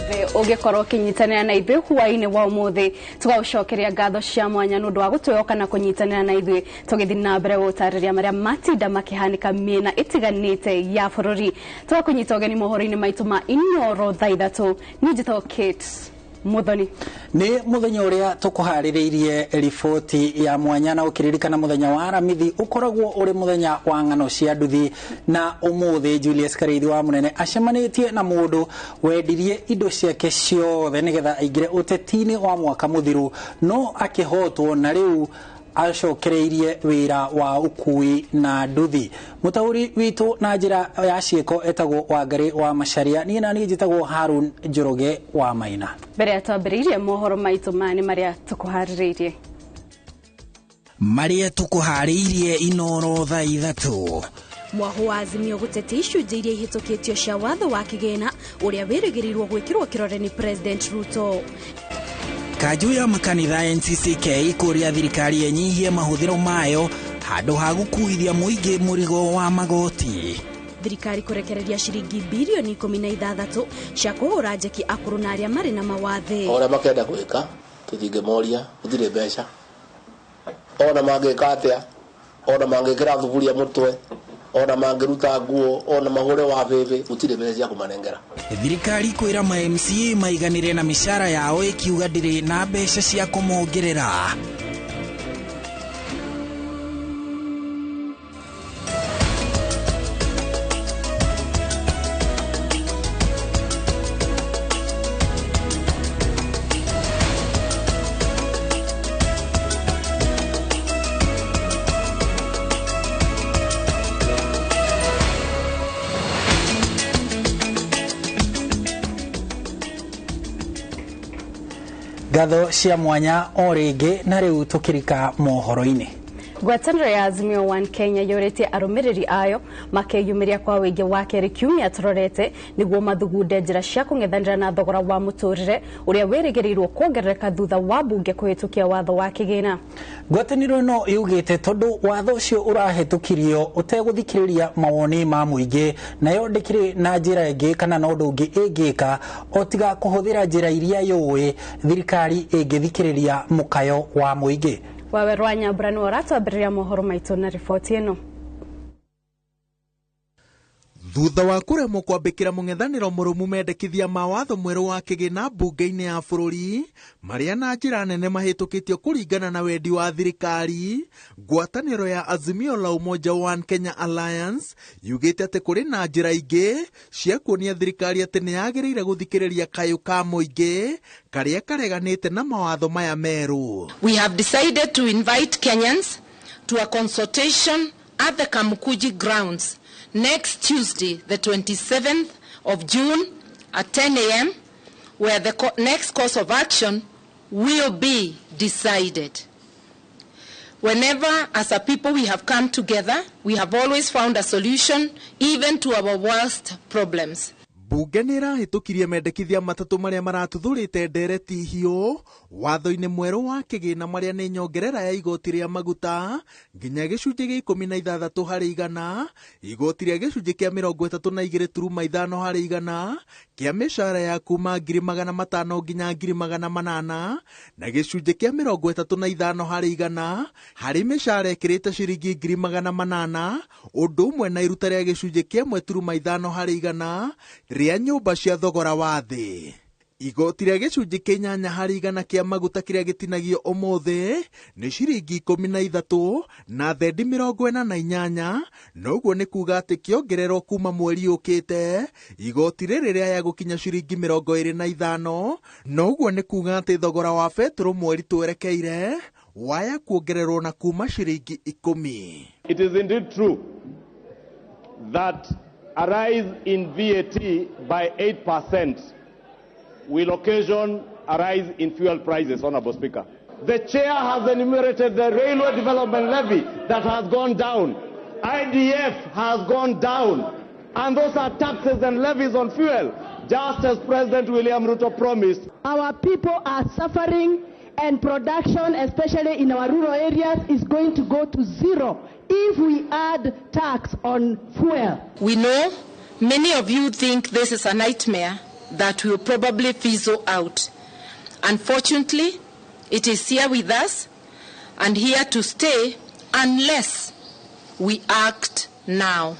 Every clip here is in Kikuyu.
Wothe ũngĩkorwo ũkĩnyitanĩra na ithuĩ hwaĩ-inĩ wa ũmũthĩ, tũgagũcokeria ngatho cia mwanya nĩ ũndũ wa gũtwĩhoka na kũnyitanĩra na ithuĩ tũgĩthiĩ na mbere gũtarĩria marĩa matinda makĩhanĩka mĩena ĩtiganĩte ya bũrũri. Tũgakũnyita ũgeni mohoro-inĩ maitũ ma Inooro thaa 3. Niĩ njĩtagwo Kate Muthoni. Nĩ mũthenya ũrĩa tũkũharĩrĩirie riboti ya mwanya, na ũkĩririkana mũthenya wa Aramithi ũkoragwo ũrĩ mũthenya wa ng'ano cia nduthi, na ũmũthĩ Julius Karĩithi wa Mũnene acemanĩtie na mũndũ wendirie indo ciake ciothe nĩgetha aingĩre ũteti-inĩ wa mwaka mũthiru, no akĩhotwo na rĩu acokereirie wĩra wa ũkui na nduthi. Mũtaũri witũ na njĩra ya ciĩko etagwo Wangari wa Macharia, niĩ na niĩ njĩtagwo Harun Njoroge wa Maina. Mbere ya twambĩrĩirie mohoro maitũ maya nĩ marĩa tũkũharĩrĩirie. Marĩa tũkũharĩirie Inooro thaa 3. Mwahu wa Azimio gũtetia icunjĩ iria ihĩtũkĩtio cia watho wa kĩgĩna ũrĩa wĩrĩgĩrĩirwo gwĩkĩrwo kĩrore nĩ President Ruto. Kanjũ ya makanitha NCCK kũria thirikari ĩnyihie mahũthĩro mayo handũ ha gũkuithia mũingĩ mũrigo wa magoti. Thirikari kũrekereria ciringi birioni 16 cia kũhũra njeki akũrũ na arĩa marĩ na mawathe. Ũrĩa makenda gwĩka tũtingĩmoria, gũtirĩ mbeca. Ona mangĩka atĩa, ona mangĩkĩra thuburia mũtwe, ona mangĩruta nguo, ona mahũre wa bĩbĩ, gũtirĩ mbeca cia kũmanengera. Thirikari kwĩra ma MCA maiganĩre na mĩcara yao ĩkiuga ndĩrĩ na mbeca cia kũmongerera. Ngatho cia mwanya o rĩngĩ, na rĩu tũkĩrika mohoro-inĩ. Ngwatanĩro ya Azimio One Kenya yũrĩtie arũmĩrĩri ayo makeyumĩria kwa wĩingĩ wa kerĩ kiumia tũrorete nĩguo mathugunde njĩra cia kũng'ethanĩra na thogora wa mũtũrĩre ũrĩa wĩrĩgĩrĩirwo kuongerereka thutha wa mbunge kũhĩtũkia watho wa kĩgĩna. Ngwatanĩro ĩno yugĩte tondũ watho ũcio ũrahĩtũkirio ũtegũthikĩrĩria mawoni ma mũingĩ, nayo ndĩkĩrĩ na njĩra ĩngĩ kana na ũndũ ũngĩ ĩngĩka o tiga kũhũthĩra njĩra iria yũĩ thirikari ĩngĩthikĩrĩria mũkayo wa mũingĩ. Wawe rwa Nyambura nĩwe ũratwambĩrĩria mohoro maitũ na riboti ĩno. Thutha wa kũremwo kwambĩkĩra mũng'ethanĩro mũrũmu mendekithia ma watho mwerũ wa kĩgĩna mbunge-inĩ ya bũrũri marĩa na njĩra nene mahĩtũkĩtio kũringana na wendi wa thirikari, ngwatanĩro ya Azimio la Umoja One Kenya Alliance yugĩte atĩ kũrĩ na njĩra ingĩ cia kuonia thirikari atĩ nĩ yagĩrĩire gũthikĩrĩria kayũ ka mũingĩ karĩa kareganĩte na mawatho maya merũ. We have decided to invite Kenyans to a consultation at the Kamukuji grounds next Tuesday, the 27th of June at 10 a.m., where the next course of action will be decided. Whenever, as a people, we have come together, we have always found a solution, even to our worst problems. Bunge nĩ ĩrahĩtũkirie mendekithia matatũ marĩa maratuthũrĩte ndereti hiũ watho-inĩ mwerũ wa kĩgĩna marĩa nĩ nyongerera ya igoti rĩa maguta nginya gĩcunjĩ gĩa 16 harĩ igana, igoti rĩa gĩcunjĩ kĩa 32.5 harĩ igana, kĩa mĩcara ya kuma 500,000 nginya 800,000 na gĩcunjĩ kĩa 35 harĩ igana harĩ mĩcara ĩkĩrĩte ciringi 800,000, ũndũ ũmwe na iruta rĩa gĩcunjĩ kĩa 1.5 harĩ igana rĩa nyũmba cia thogora wa thĩ. Igoti rĩa gĩcunjĩ kĩa 8 harĩ igana kĩa maguta kĩrĩa gĩtinagio ũmũthĩ nĩ ciringi 13 na thendi 48, noguo nĩ kuga atĩ kĩongererwo kuma mweri ũkĩte igoti rĩrĩ rĩaya gũkinya ciringi 25, noguo nĩ kuga atĩ thogora wa betũrũ mweri twerekeire waya kuongererwo na kuma ciringi 10. It is indeed true that a rise in VAT by 8% will occasion a rise in fuel prices, Honorable Speaker. The chair has enumerated the railway development levy that has gone down. IDF has gone down. And those are taxes and levies on fuel, just as President William Ruto promised. Our people are suffering, and production, especially in our rural areas, is going to go to zero if we add tax on fuel. We know many of you think this is a nightmare, that will probably fizzle out. Unfortunately, it is here with us and here to stay unless we act now.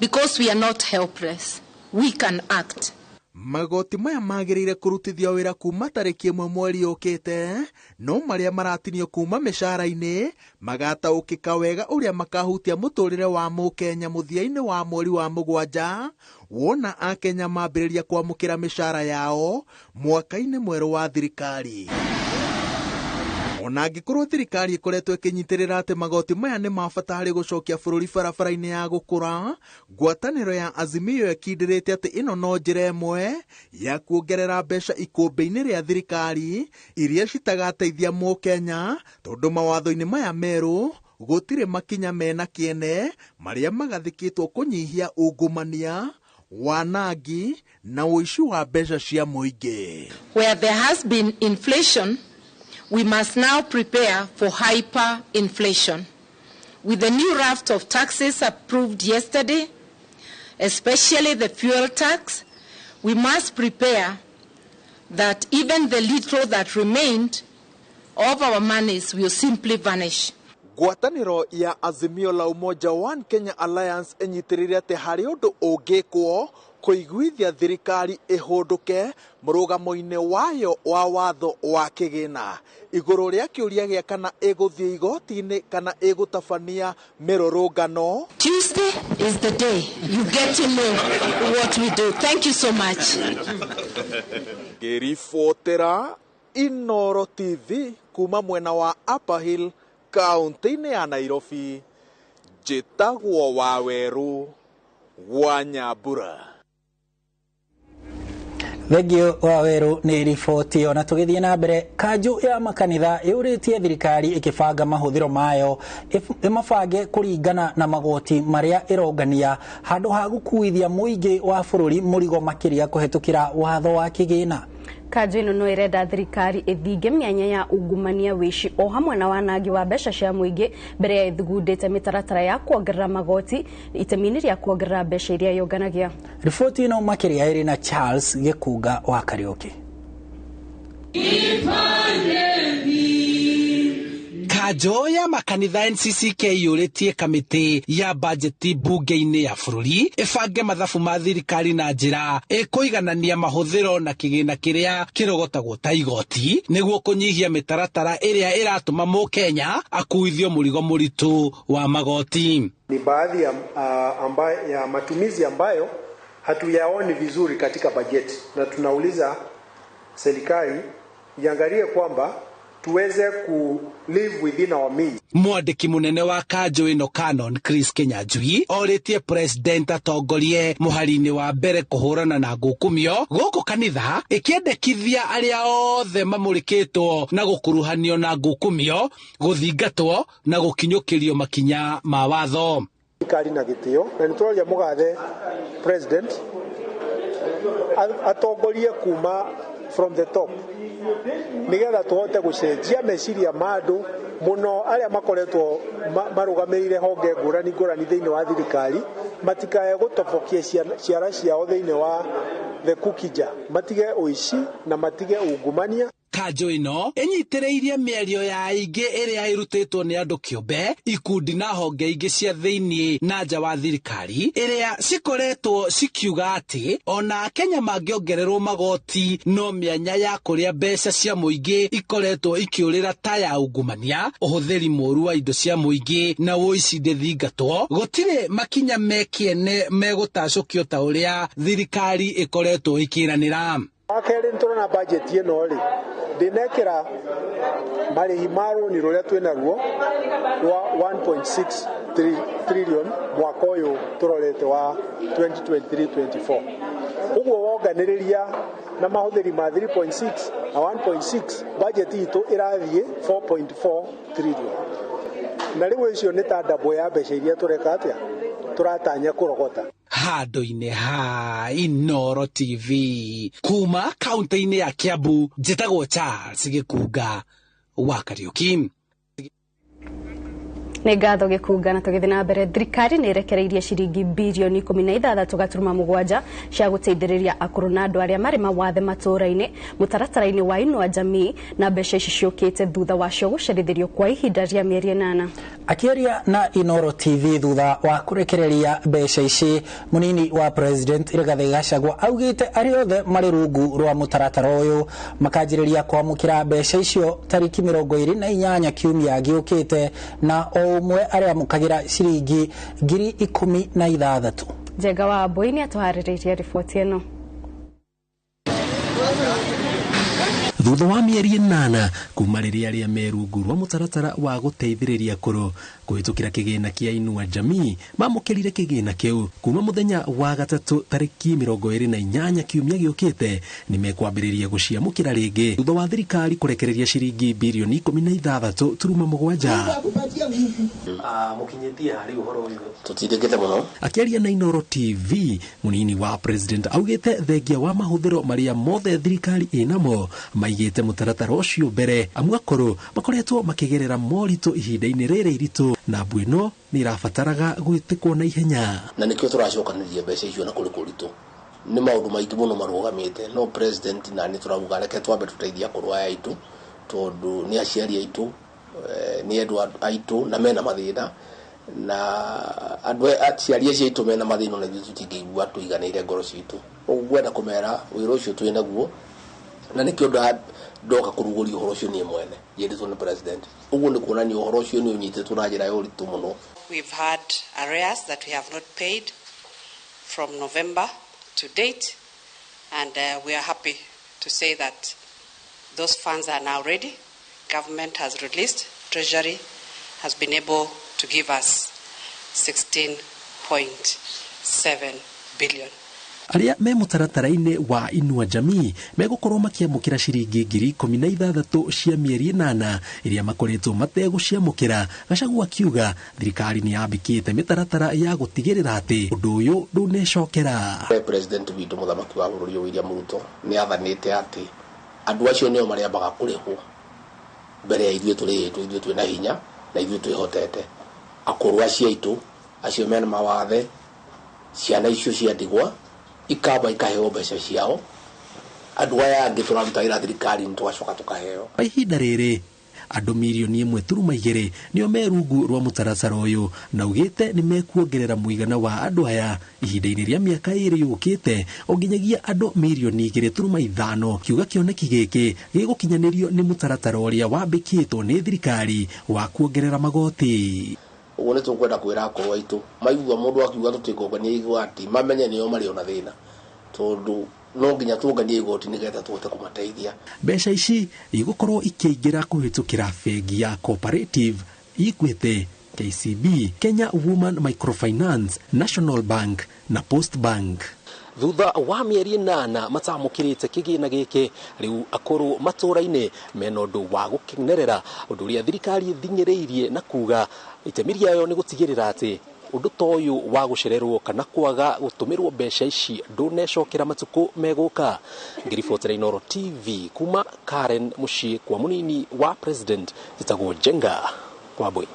Because we are not helpless, we can act. Magoti maya magĩrĩire kũrutithio wĩra kuma tarĩki 1 mweri ũkĩte, no marĩa maratinio kuma mĩcara-inĩ magataũkĩka wega ũrĩa makahutia mũtũrĩre wa mũkenya mũthia-inĩ wa mweri wa 7 wona akenya mambĩrĩria kwamũkĩra mĩcara yao mwaka-inĩ mwerũ wa thirikari. Ona angĩkorwo thirikari ĩkoretwo ĩkĩnyitĩrĩra atĩ magoti maya nĩ ma bata harĩ gũcokia bũrũri barabara-inĩ ya gũkũra, ngwatanĩro ya Azimio ĩkindĩrĩte atĩ ĩno no njĩra ĩmwe ya kuongerera mbeca ikũmbĩ-inĩ rĩa thirikari iria citagateithia mũkenya, tondũ mawatho-inĩ maya merũ gũtirĩ makinya mena kĩene marĩa magathĩkĩtwo kũnyihia ungumania, wanangi na ũici wa mbeca cia mũingĩ. Where there has been inflation, we must now prepare for hyperinflation. With the new raft of taxes approved yesterday, especially the fuel tax, we must prepare that even the little that remained of our monies will simply vanish. Ngwatanĩro ya Azimio la Umoja One Kenya Alliance ĩnyitĩrĩire atĩ harĩ ũndũ ũngĩkwo kũiguithia thirikari ĩhũndũke mũrũgamo-inĩ wayo wa watho wa kĩgĩna igũrũ rĩa kĩũria gĩa kana ĩgũthiĩ igoti-inĩ kana ĩgũtabania mĩrũrũngano. Tuesday is the day you get to know what we do. Thank you so much. Ngĩribotera Inoro TV kuma mwena wa Upper Hill kaunti-inĩ ya Nairobi, njĩtagwo Wawerũ wa Nyambura. Thengio Wawerũ nĩ riboti. Ona tũgĩthiĩ na mbere, kanjũ ya makanitha yũrĩtie thirikari ĩkĩbanga mahũthĩro mayo ĩmabange kũringana na magoti marĩa ĩrongania handũ ha gũkuithia mũingĩ wa bũrũri mũrigo makĩria kũhetũkĩra watho wa kĩgĩna. Kanjũ ĩno no ĩrenda thirikari ĩthinge mĩanya ya ungumania, wĩici o hamwe na wanangi wa mbeca cia mũingĩ mbere ya ĩthugundĩte mĩtaratara ya kuongerera magoti itemi-inĩ rĩa kuongerera mbeca iria yũnganagia. Riboti ĩno makĩria ĩrĩ na Charles Gĩkunga wa Kariũki. Kanjũ ya makanitha NCCK yũrĩtie kamĩtĩ ya bajeti bunge-inĩ ya bũrũri ĩbange mathabu ma thirikari na njĩra ĩkũiganania mahũthĩro na kĩgĩna kĩrĩa kĩrogotagwo ta igoti nĩguo kũnyihia mĩtaratara ĩrĩa ĩratũma mũkenya akuithio mũrigo mũritũ wa magoti. Ni baadhi ya matumizi ambayo hatuyaoni vizuri katika bajeti, na tunauliza serikali iangalie kwamba tuweze ku live within our means. Mwandĩki mũnene wa kanjũ ĩno Canon Chris Kinyanjui orĩtie president atongorie mũhari-inĩ wa mbere kũhũrana na ngukumio gũkũ kanitha ĩkĩendekithia arĩa othe mamũrĩkĩtwo na gũkuruhanio na ngukumio gũthingatwo na gũkinyũkĩrio makinya ma watho. Thirikari na gĩtĩo na nĩtũroria mũgathe president atongorie kuma from the top nigetha tuhote gucenjia meciria ma andu muno aria makoretwo marugamiriire honge ngurani ngurani thiini wa thirikari matikae gutobokia ciara ciao thiini wa the cookie jar, matige uici na matige ungumania. Kanjũ ĩno ĩnyitĩrĩirie mĩario ya aingĩ ĩrĩa ĩrutĩtwo nĩ andũ kĩũmbe, ikundi na honge ingĩ cia thĩinĩ na nja wa thirikari ĩrĩa cikoretwo cikiuga atĩ ona Kenya mangĩongererwo magoti no mĩanya ya kũrĩa mbeca cia mũingĩ ikoretwo ikĩũrĩra ta ya ungumania, ũhũthĩri mũũru wa indo cia mũingĩ na ũici ndĩthingatwo, gũtirĩ makinya mekĩene megũtacũkio ta ũrĩa thirikari ĩkoretwo ĩkĩranĩra. Wa kerĩ nĩtũrona bajeti ĩno rĩ ndĩnekĩra marĩhi ma rũni rũrĩa twĩnaruo rwa 1.6 trillion mwaka ũyũ tũrorete wa 2023-24. Ũguo wonganĩrĩria na mahũthĩri ma 3.6 na 1.6 bajeti itũ ĩrathiĩ 4.4 trillion. Na rĩu icio nĩ ta ndambo ya mbeca iria tũreka atĩa tũratanya kũrogota. Handũ-inĩ ha Inoro TV kuma kaunti-inĩ ya Kiambu, njĩtagwo Charles Gĩkunga wa Kariũki. Nĩ ngatho gĩkunga. Na tũgĩthiĩ na mbere, thirikari nĩ ĩrekereirie ciringi birioni 16.7 cia gũteithĩrĩria akũrũ na andũ arĩa marĩ mawathe matũũra-inĩ mũtaratara-inĩ wa Inua Jamii, na mbeca ici ciũkĩte thutha wacio gũcerithĩrio kwa ihinda rĩa mĩeri 8. Akĩaria na Inoro TV thutha wa kũrekereria mbeca ici, mũnini wa president Rigathĩ Gachagua augĩte arĩa othe marĩ rungu rwa mũtaratara ũyũ makanjĩrĩria kwamũkĩra mbeca icio tarĩki 28 kiumia gĩũkĩte, na o ũmwe arĩamũkagĩra ciringi 16,000. Njenga wa Mbui nĩ atũharĩrĩirie riboti ĩno. Thutha wa mĩeri 8 kuma rĩrĩa arĩa me rungu rwa mũtaratara wa gũteithĩrĩria akũrũ kũhĩtũkĩra kĩgĩna kĩa Inua Jamii mamũkĩrire kĩgĩna kĩu, kuma mũthenya wa gatatũ tarĩki 28 kiumia gĩũkĩte nĩ mekwambĩrĩria gũciamũkĩra rĩngĩ thutha wa thirikari kũrekereria ciringi birioni 16.7. Mũkinyĩtie harĩ ũhoro ũyũ? Tũtindĩkĩte mũno. Akĩaria na Inoro TV, mũnini wa president augĩte thengia wa mahũthĩro marĩa mothe thirikari ĩnamo maigĩte mũtaratara ũcio mbere, amu akũrũ makoretwo makĩgerera moritũ ihinda-inĩ rĩrĩ iritũ na mbu ĩno nĩ ĩrabataraga gwĩtĩkwo na ihenya. Na nĩkĩo tũracokanĩrĩria mbeca icio, na kũrĩ kũritũ nĩ maũndũ maingĩ mũno marũgamĩte, no president na nĩ tũrauga reke twambe tũteithie akũrũ aya aitũ, tondũ nĩ aciari aitũ, nĩ endwa aitũ na mena mathĩna, na andũ aciari acio aitũ mena mathĩna na ithuĩ tũtingĩigua tũiganĩire ngoro citũ. Ũguo ngwenda kũmera wĩra ũcio twĩ naguo, na nĩkĩo ndoka kũrugũria ũhoro ũcio niĩ mwene njĩrĩtwo nĩ president. Ũguo nĩ kuonania ũhoro ũcio nĩ ũnyitĩtwo na njĩra ya ũritũ mũno. We've had arrears that we have not paid from November to date, and we are happy to say that those funds are now ready. Government has released, Treasury has been able to give us 16.7 billion. Arĩa me mũtaratara-inĩ wa Inua Jamii megũkorwo makĩamũkĩra ciringi 16,000 cia mĩeri 8 iria makoretwo mategũciamũkĩra. Gachagua akiuga thirikari nĩ yambĩkĩte mĩtaratara ya gũtigĩrĩra atĩ ũndũ ũyũ ndũnecokera. President witũ mũthamaki wa bũrũri ũyũ William Ruto nĩ athanĩte atĩ andũ acio nĩo marĩambaga kũrĩhwo mbere ya ithuĩ tũrĩhĩtwo, ithuĩ twĩna hinya na ithuĩ twĩhotete. Akũrũ acio aitũ acio mena mawathe, ciana icio cia ndigwa ikamba ikaheo mbeca ciao, andũ aya angĩ tũraruta wĩra thirikari nĩ tũgacoka tũkaheo. Kwa ihinda rĩrĩ andũ mirioni 1.2 nĩo me rungu rwa mũtaratara ũyũ, na ugĩte nĩ mekuongerera mũigana wa andũ aya ihinda-inĩ rĩa mĩaka 2 yũkĩte o nginyagia andũ mirioni 2.5. Kiuga kĩoneki gĩkĩ gĩgũkinyanĩrio nĩ mũtaratara ũrĩa wambĩkĩtwo nĩ thirikari wa kuongerera magoti. Ũguo nĩ tũkwenda kwĩra akũrũ aitũ maigua mũndũ akiuga tũtikũngania igoti mamenye nĩo marĩ ona thĩna, tondũ no nginya tũnganie igoti nĩgetha tũhote kũmateithia. Mbeca ici igũkorwo ikĩingĩra kũhĩtũkĩra bengi ya Cooperative, Equity, KCB, Kenya Women Microfinance, National Bank na Post Bank. Thutha wa mĩeri 8 matamũkĩrĩte kĩgĩna gĩkĩ, rĩu akũrũ matũũra-inĩ mena ũndũ wa gũkenerera ũndũ ũrĩa thirikari ĩthing'ĩrĩirie na kuga itemi rĩayo nĩ gũtigĩrĩra atĩ ũndũ ta ũyũ wa gũcererwo kana kwaga gũtũmĩrwo mbeca ici ndũnecokera matukũ megũka. Ngĩribotera Inoro TV kuma Karen mũciĩ kwa mũnini wa president, njĩtagwo Njenga Wambui.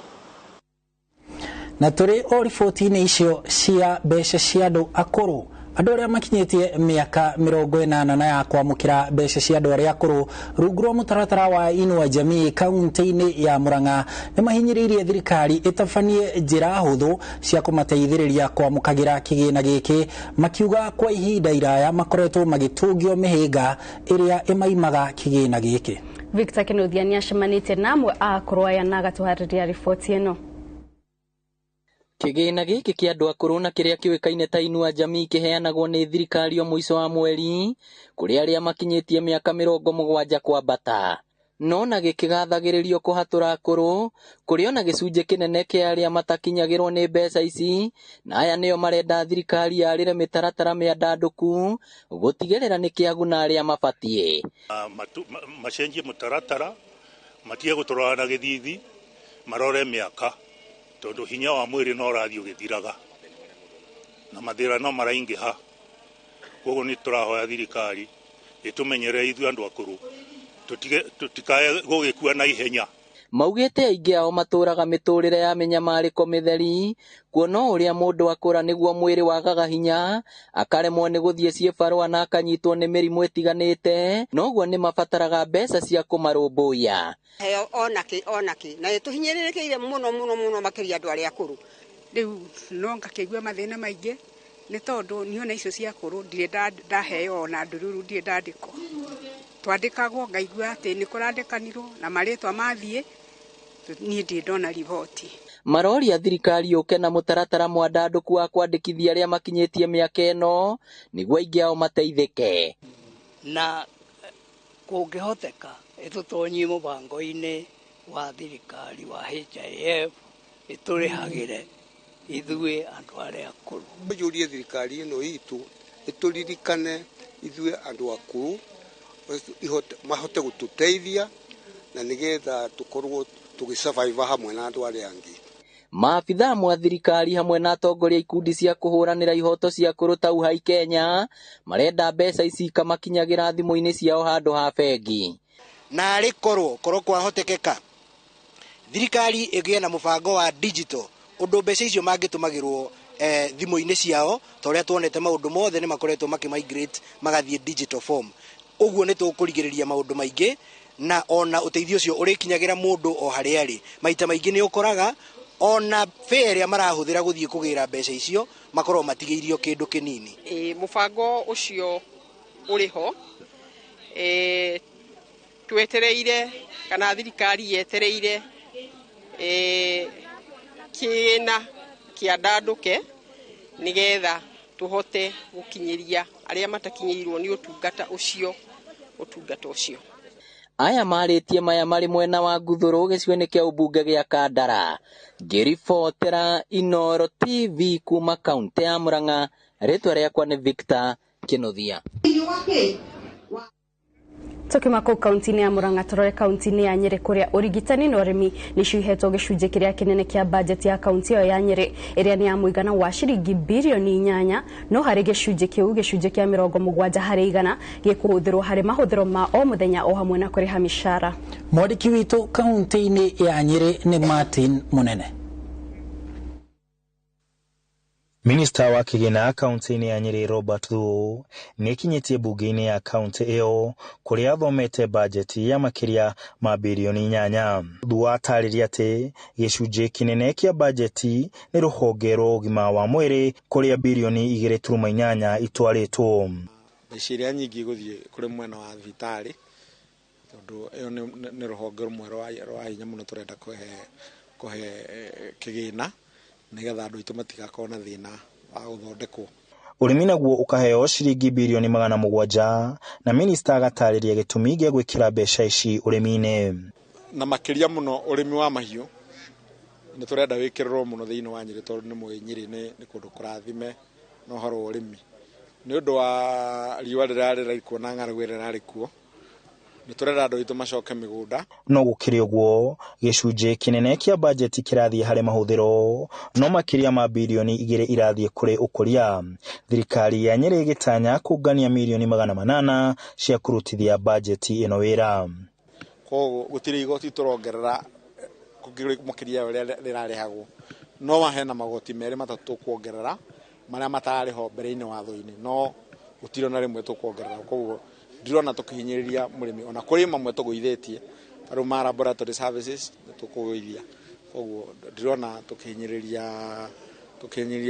Na tũrĩ o riboti-inĩ icio cia mbeca cia andũ akũrũ, andũ arĩa makinyĩtie mĩaka 80 na ya kwamũkĩra mbeca cia andũ arĩa akũrũ rungu rwa mũtaratara wa Inua Jamii kaunti-inĩ ya Murang'a nĩ mahinyĩrĩirie thirikari ĩtabanie njĩra hũthũ cia kũmateithĩrĩria kwamũkagĩra kĩgĩna gĩkĩ, makiuga kwa ihinda iraya makoretwo magĩtũngio mĩhĩnga ĩrĩa ĩmaimaga kĩgĩna gĩkĩ. Victor Kinuthia nĩ acemanĩtie na amwe a akũrũ aya na agatũharĩria riboti ĩno. Kĩgĩna gĩkĩ kĩa andũ akũrũ na kĩrĩa kĩũĩkaine ta Inua Jamii kĩheanagwo nĩ thirikari o mũico wa mweri kũrĩ arĩa makinyĩtie mĩaka 70 kwambata. No na gĩkĩgathagĩrĩrio kũhatũra akũrũ, kũrĩ ona gĩcunjĩ kĩnene kĩa arĩa matakinyagĩrwo nĩ mbeca ici, na aya nĩo marenda thirikari yarĩre mĩtaratara mĩandandũku gũtigĩrĩra nĩ kĩaguna arĩa mabatiĩ. Macenjie mũtaratara, matige gũtũrora na gĩthithi, marore mĩaka, tondũ hinya wa mwĩrĩ no ũrathiĩ ũgĩthiraga na mathĩna no maraingĩha. Koguo nĩ tũrahoya thirikari ĩtũmenyerere ithuĩ andũ akũrũ, tũtikae gũgĩkua na ihenya. Maugĩte aingĩ ao matũraga mĩtũrĩre ya mĩnyamarĩko mĩtheri, kuona ũrĩa mũndũ akũra nĩguo mwĩrĩ wagaga hinya, akaremwo nĩ gũthiĩ ciĩbarũa na akanyitwo nĩ mĩrimũ ĩtiganĩte, noguo nĩ mabataraga mbeca cia kũmarũmbũiya. Heo onakĩ onakĩ na ĩtũhinyĩrĩrĩkĩire mũno mũno mũno makĩria andũ arĩa akũrũ. Rĩu no ngakĩigua mathĩna maingĩ nĩ tondũ niĩ ona icio cia akũrũ ndirĩ ndaheo ona ndururu ndirĩ ndandĩkwo. Twandĩkagwo ngaigua atĩ nĩ kũrandĩkanirwo na marĩtwa mathiĩ, niĩ ndirĩ ndona riboti. Maroria thirikari yũke na mũtaratara mwandandũku wa kwandĩkithia arĩa makinyĩtie mĩaka ĩno nĩguo aingĩ ao mateithĩke. Na kũngĩhoteka ĩtũtonyie mũbango-inĩ wa thirikari wa HIF ĩtũrĩhagĩre ithuĩ andũ arĩa akũrũ. Njũrie thirikari ĩno itũ ĩtũririkane ithuĩ andũ akũrũ mahote gũtũteithia na nĩgetha tũkorwo tũgĩsurvive hamwe na andũ arĩa angĩ. Maabithaa mwa thirikari hamwe na atongoria ikundi cia kũhũranĩra ihoto cia akũrũ ta Uhai Kenya marenda mbeca ici ikamakinyagĩra thimũ-inĩ ciao handũ ha bengi. Na arĩ korwo kwahotekeka thirikari ĩgĩe na mũbango wa digital ũndũ mbeca icio mangĩtũmagĩrwo thimũ-inĩ ciao, ta ũrĩa tuonete maũndũ mothe nĩ makoretwo makĩmigrate magathiĩ digital form. Ũguo nĩ tũkũrigĩrĩria maũndũ maingĩ na ona ũteithio ũcio ũrĩkinyagĩra mũndũ o harĩa arĩ. Maita maingĩ nĩ ũkoraga ona fare ĩrĩa marahũthĩra gũthiĩ kũgĩra mbeca icio makorwo matigĩirio kĩndũ kĩnini. Mũbango ũcio ũrĩ ho, twetereire kana thirikari yetereire kĩgĩna kĩandandũke nĩgetha tũhote gũkinyĩria arĩa matakinyĩirwo nĩ ũtungata ũcio. Aya marĩtie maya marĩ mwena wa Nguthũrũ gĩcigo-inĩ kĩa ũmbunge gĩa Kandara. Ngĩribotera Inooro TV kuma kaunti ya Murang'a, rĩtwa rĩakwa nĩ Victor Kĩnuthia. Tukima kũu kaunti-inĩ ya Murang'a tũrore kaunti-inĩ ya Nyĩrĩ kũrĩa ũrigitani na ũrĩmi nĩcio ihetwo gĩcunjĩ kĩrĩa kĩnene kĩa bajeti ya kaunti ĩyo ya Nyĩrĩ ĩrĩa nĩ ya mũigana wa ciringi birioni 8, no harĩ gĩcunjĩ kĩu gĩcunjĩ kĩa 70 harĩ igana gĩkũhũthĩrwo harĩ mahũthĩro ma o mũthenya o hamwe na kũrĩha mĩcara. Mwandĩki witũ kaunti-inĩ ya Nyĩrĩ nĩ Martin Munene. Minista wa kĩgĩna kaunti-inĩ ya Nyĩrĩ Robert Thuo nĩekinyĩtie bunge-inĩ ya kaunti ĩyo kũrĩa athomete bajeti ya makĩria ma birioni 8. Thuo atarĩria atĩ gĩcunjĩ kĩnene kĩa bajeti nĩ rũhonge rwa ũgima wa mwĩrĩ kũrĩa birioni 2.8 itwarĩtwo. Mbeca iria nyingĩ igũthiĩ kũrĩ mwena wa thibitarĩ tondũ ĩyo nĩ rũhonge rũmwe rwa hinya mũno tũrenda kũhe kĩgĩna nĩgetha andũ aitũ matigakorwo na thĩna wa gũthondekwo. Ũrĩmi naguo ũkaheo ciringi birioni 700 na minista agatarĩria gĩtũmi gĩa gwĩkĩra mbeca ici ũrĩmi-inĩ. Na makĩria mũno ũrĩmi wa mahiũ nĩ tũrenda wĩkĩrĩrwo mũno thĩinĩ wa Nyĩrĩ tondũ nĩ mũĩ Nyĩrĩ nĩ kũndũ kũrathime na ũhoro wa ũrĩmi. Nĩ ũndũ wa riũa rĩrĩa rĩrarĩ kuo na ng'aragu ĩrĩa ĩrarĩ kuo, nĩ tũrenda andũ aitũ macoke mĩgũnda. No gũkĩrĩ ũguo gĩcunjĩ kĩnene kĩa bajeti kĩrathiĩ harĩ mahũthĩro no makĩria ma birioni 2 irathiĩ kũrĩ ũkũria. Thirikari ya Nyĩrĩ ĩgĩtanya kũngania mirioni 800 cia kũrutithia bajeti ĩno wĩra. Koguo gũtirĩ igoti tũrongerera makĩria ũrĩa rĩrarĩhagwo, no hena magoti merĩ matatũ tũkuongerera marĩa matararĩ ho mbere-inĩ watho-inĩ, no gũtirĩ ona rĩmwe tũkuongerera. Koguo ndirona tũkĩhinyĩrĩria mũrĩmi, ona kũrĩ mamwe tũgũithĩtie tarĩu ma laboratory services nĩ tũkũgũithia, koguo ndirona tũkĩhinyĩrĩria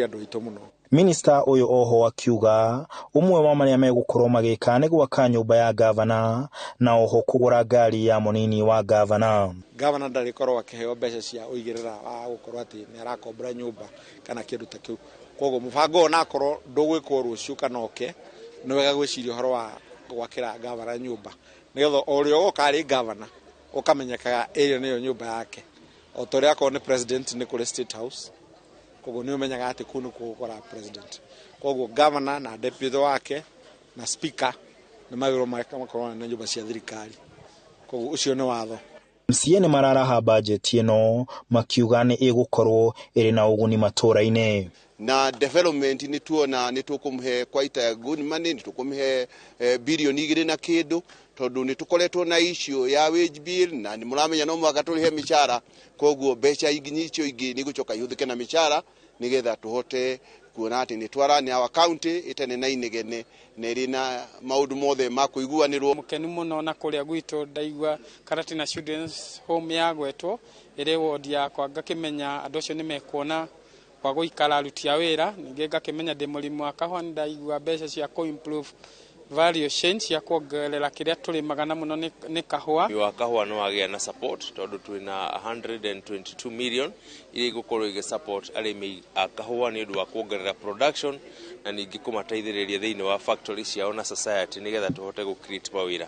andũ aitũ mũno. Minista ũyũ oho akiuga ũmwe wa marĩa megũkorwo magĩka nĩ gwaka nyũmba ya gavana na oho kũgũra ngari ya mũnini wa gavana. Gavana ndarĩkorwo akĩheo mbeca cia ũigĩrĩra wa gũkorwo atĩ nĩ arakombora nyũmba kana kĩndũ ta kĩu, koguo mũbango ũyũ onakorwo ndũgwĩkwo rũciũ kana ũke, nĩ wega gwĩciria ũhoro wa gwakĩra gavana nyũmba nĩgetha o ũrĩa ũgoka arĩ gavana ũkamenyekaga ĩyo nĩyo nyũmba yake. O ta ũrĩa akorwo nĩ president nĩ kũrĩ state house, koguo nĩ ũmenyaga atĩ kũu nĩkuo gũkora president. Koguo gavana na deputy wake na speaker nĩ magĩrĩirwo makorwo na nyũmba cia thirikari, koguo ũcio nĩ watho. MCA nĩ mararaha bajeti ĩno makiuga nĩ ĩgũkorwo ĩrĩ na ũguni matũra-inĩ. Na development nĩ tuona nĩ tũkũmũhe quite a good money, nĩ tũkũmũhe bilioni 2 na kĩndũ, tondũ nĩ tũkoretwo na issue ya wage bill, na nĩ mũramenya no mũhaka tũrĩhe mĩcara. Koguo mbeca icio ingĩ nĩ igũcoka ihũthĩke na mĩcara, nĩgetha tũhote kuona atĩ nĩ twarani our county ĩtarĩ na inegene na ĩrĩ na maũndũ mothe ma kũiguanĩrwo. Mũkenu mũno na kũrĩa gwitũ ndaigua Karatina Children's Home yagwetwo ĩrĩ ward yakwa, ngakĩmenya andũ acio nĩ mekuona kwa gũikara aruti a wĩra. Ningĩ ngakĩmenya ndĩ mũrĩmi wa kahũa, nĩ ndaigua mbeca cia kũ improve value chain cia kuongerera kĩrĩa tũrĩmaga na mũno nĩ kahũa. Wa kahũa no wagĩa na support tondũ twĩna 122 million iria igũkorwo igĩ support arĩmi a kahũa nĩ ũndũ wa kuongerera production, na ningĩ kũmateithĩrĩria thĩinĩ wa factory ciao na society, nĩgetha tũhote gũ create mawĩra.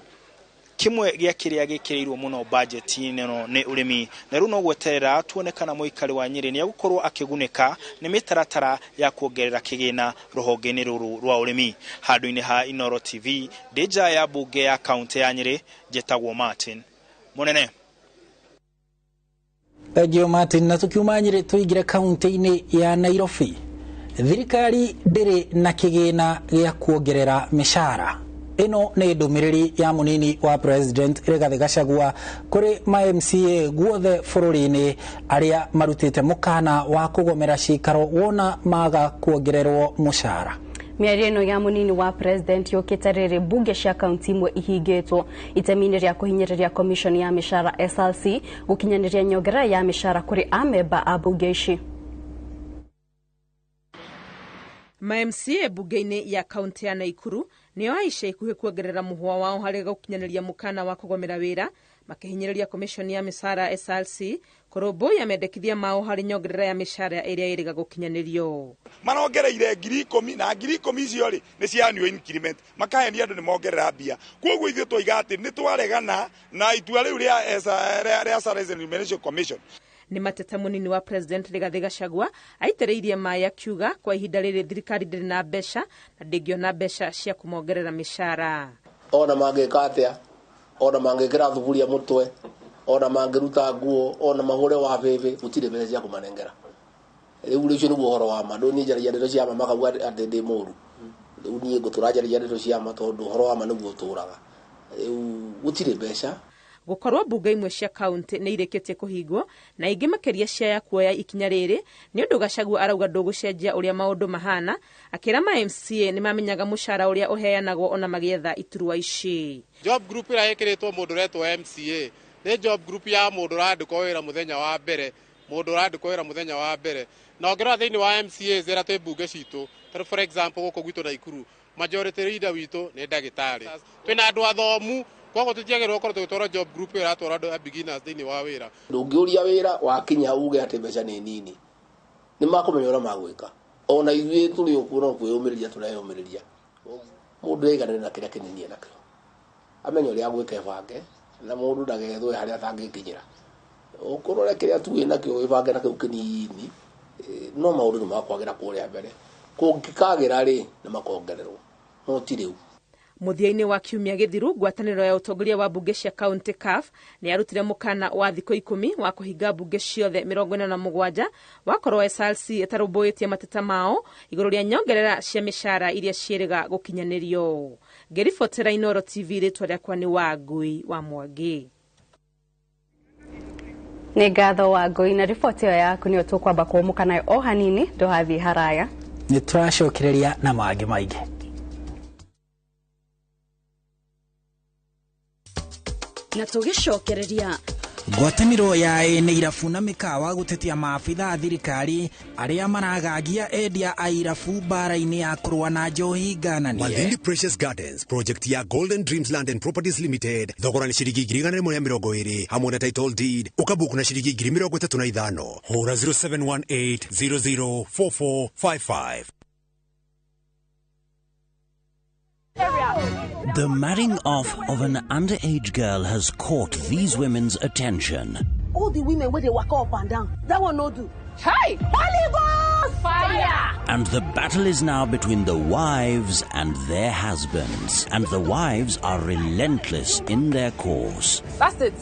Kimwe gĩa kĩrĩa gĩkĩrĩirwo mũno bajeti-inĩ ĩno nĩ ũrĩmi, na rĩu no gweterera tuone kana mũikari wa Nyĩrĩ nĩ egũkorwo akĩgunĩka nĩ mĩtaratara ya kuongerera kĩgĩna rũhonge-inĩ rũrũ rwa ũrĩmi. Handũ-inĩ ha Inooro TV, ndĩ nja ya mbunge ya kaũntĩ ya Nyĩrĩ, njĩtagwo Martin Mũnene. Thank you Martin. Na tukiuma Nyĩrĩ tũingĩre kaunti-inĩ ya Nairobi. Thirikari ndĩrĩ na kĩgĩna gĩa kuongerera mĩcara. Ĩno nĩ ndũmĩrĩri ya mũnini wa president Rigathĩ Gachagua kũrĩ ma MCA guothe bũrũri-inĩ arĩa marutĩte mũkana wa kũgomera cikaro wona maga kuongererwo mũcara. Mĩario ĩno ya mũnini wa president yũkĩte rĩrĩ mbunge cia kaunti imwe ihingĩtwo itemi-inĩ rĩa kũhinyĩrĩria commission ya mĩcara SRC gũkinyanĩria nyongerera ya mĩcara kũrĩ amemba a mbunge ici. Ma MCA bunge-inĩ ya kaunti ya Naikuru nĩo aica ikuhĩ kuongerera mũhwa wao harĩ gũkinyanĩria mũkana wa kũgomera wĩra, makĩhinyĩrĩria commission ya mĩcara SRC kũrũmbũiya mendekithia mao harĩ nyongerera ya mĩcara ĩrĩa ĩrĩga gũkinyanĩrio. Marongereire 10,000, na 10,000 icio rĩ nĩ cia annual increment, makahenia andũ nĩ mongerera mbia. Koguo ithuĩ twoiga atĩ nĩ twaregana na itua rĩu rĩa Salaries and Remuneration Commission. Nĩ mateta mũnini wa president Rigathĩ Gachagua aitĩrĩirie maĩ akiuga kwa ihinda rĩrĩ thirikari ndĩrĩ na mbeca na ndĩngĩona mbeca cia kũmongerera mĩcara. Ona mangĩka atĩa, ona mangĩkĩra thuburia mũtwe, ona mangĩruta nguo, ona mahũre wa bĩbĩ, gũtirĩ mbeca cia kũmanengera. Rĩu ũcio nĩguo ũhoro wa ma. Ndũ niĩ njaragia ndeto cia ma makauga atĩ ndĩ mũru. Rĩu niĩ ngũtũra njaragia ndeto cia ma tondũ ũhoro wa ma nĩguo ũtũraga. Rĩu gũtirĩ mbeca. Gũkorwo mbunge imwe cia kaunti nĩ irĩkĩtie kũhingwo na ingĩ makĩria cia kuoya ikinya rĩrĩ nĩ ũndũ Gachagua arauga ndũgũcenjia ũrĩa maũndũ mahana, akĩra ma MCA nĩ mamenyaga mũcara ũrĩa ũheanagwo ona magĩetha iturwa ici. Job group ĩrĩa ĩkĩrĩtwo mũndũ ũretwo MCA nĩ job group ya mũndũ ũrandĩkwo wĩra mũthenya wa mbere, mũndũ ũrandĩkwo wĩra mũthenya wa mbere. Na ũngĩrora thĩinĩ wa MCA zera twĩ mbunge citũ, tarĩu for example gũkũ gwitũ Naikuru majority leader witũ nĩ ndagĩtarĩ, twĩna andũ athomu, koguo tũtiagĩrĩirwo gũkorwo tũgĩtwarwo job group ĩyo ĩratwara andũ a beginners thĩinĩ wa wĩra. Ndũngĩũria wĩra wakinya uge atĩ mbeca nĩ nini, nĩ makũmenya ũrĩa magwĩka. Ona ithuĩ tũrĩ okuo no kwĩyũmĩrĩria tũreyũmĩrĩria. Mũndũ aiganĩre na kĩrĩa kĩnini enakĩo, amenye ũrĩa agwĩka ebange, na mũndũ ndagethwe harĩa atangĩkinyĩra. Ũkũrore kĩrĩa tu wĩnakĩo wĩbange nakĩo kĩnini, no maũndũ nĩ makwagĩra kũrĩa mbere. Kũngĩkagĩra rĩ, nĩ makongererwo, no ti rĩu. Mũthia-inĩ wa kiumia gĩthiru, ngwatanĩro ya ũtongoria wa mbunge cia kaunti CAF nĩ yarutire mũkana wa thikũ 10 wa kũhinga mbunge ciothe 47 wakorwo SRC ĩtarũmbũĩtie mateta mao igũrũ rĩa nyongerera cia mĩcara iria ciĩrĩga gũkinyanĩrio. Ngĩribotera Inooro TV, rĩtwa rĩakwa nĩ Wangui wa Mwangi. Nĩ ngatho Wangui na riboti ĩyo yaku nĩyo tũkwamba kũũmũka nayo o hanini, ndũhathiĩ haraya. Nĩ tũracokereria na mangĩ maingĩ. Na tũgĩcokereria ngwatanĩro ya ene irabu na mĩkawa gũtetia maabitha a thirikari arĩa maragagia endia a irabu mbara-inĩ ya kũrũa na njohi ngananie. Malindi Precious Gardens project ya Golden Dreams Land and Properties Limited, thogora nĩ ciringi 120,000 hamwe na title deed, ũkabuku na ciringi 35,000. Hũra 0718 004455. The marrying off of an underage girl has caught these women's attention. All the women where they walk up and down, that one no do. Hey! Holy Ghost! Fire! And the battle is now between the wives and their husbands. And the wives are relentless in their course. That's it.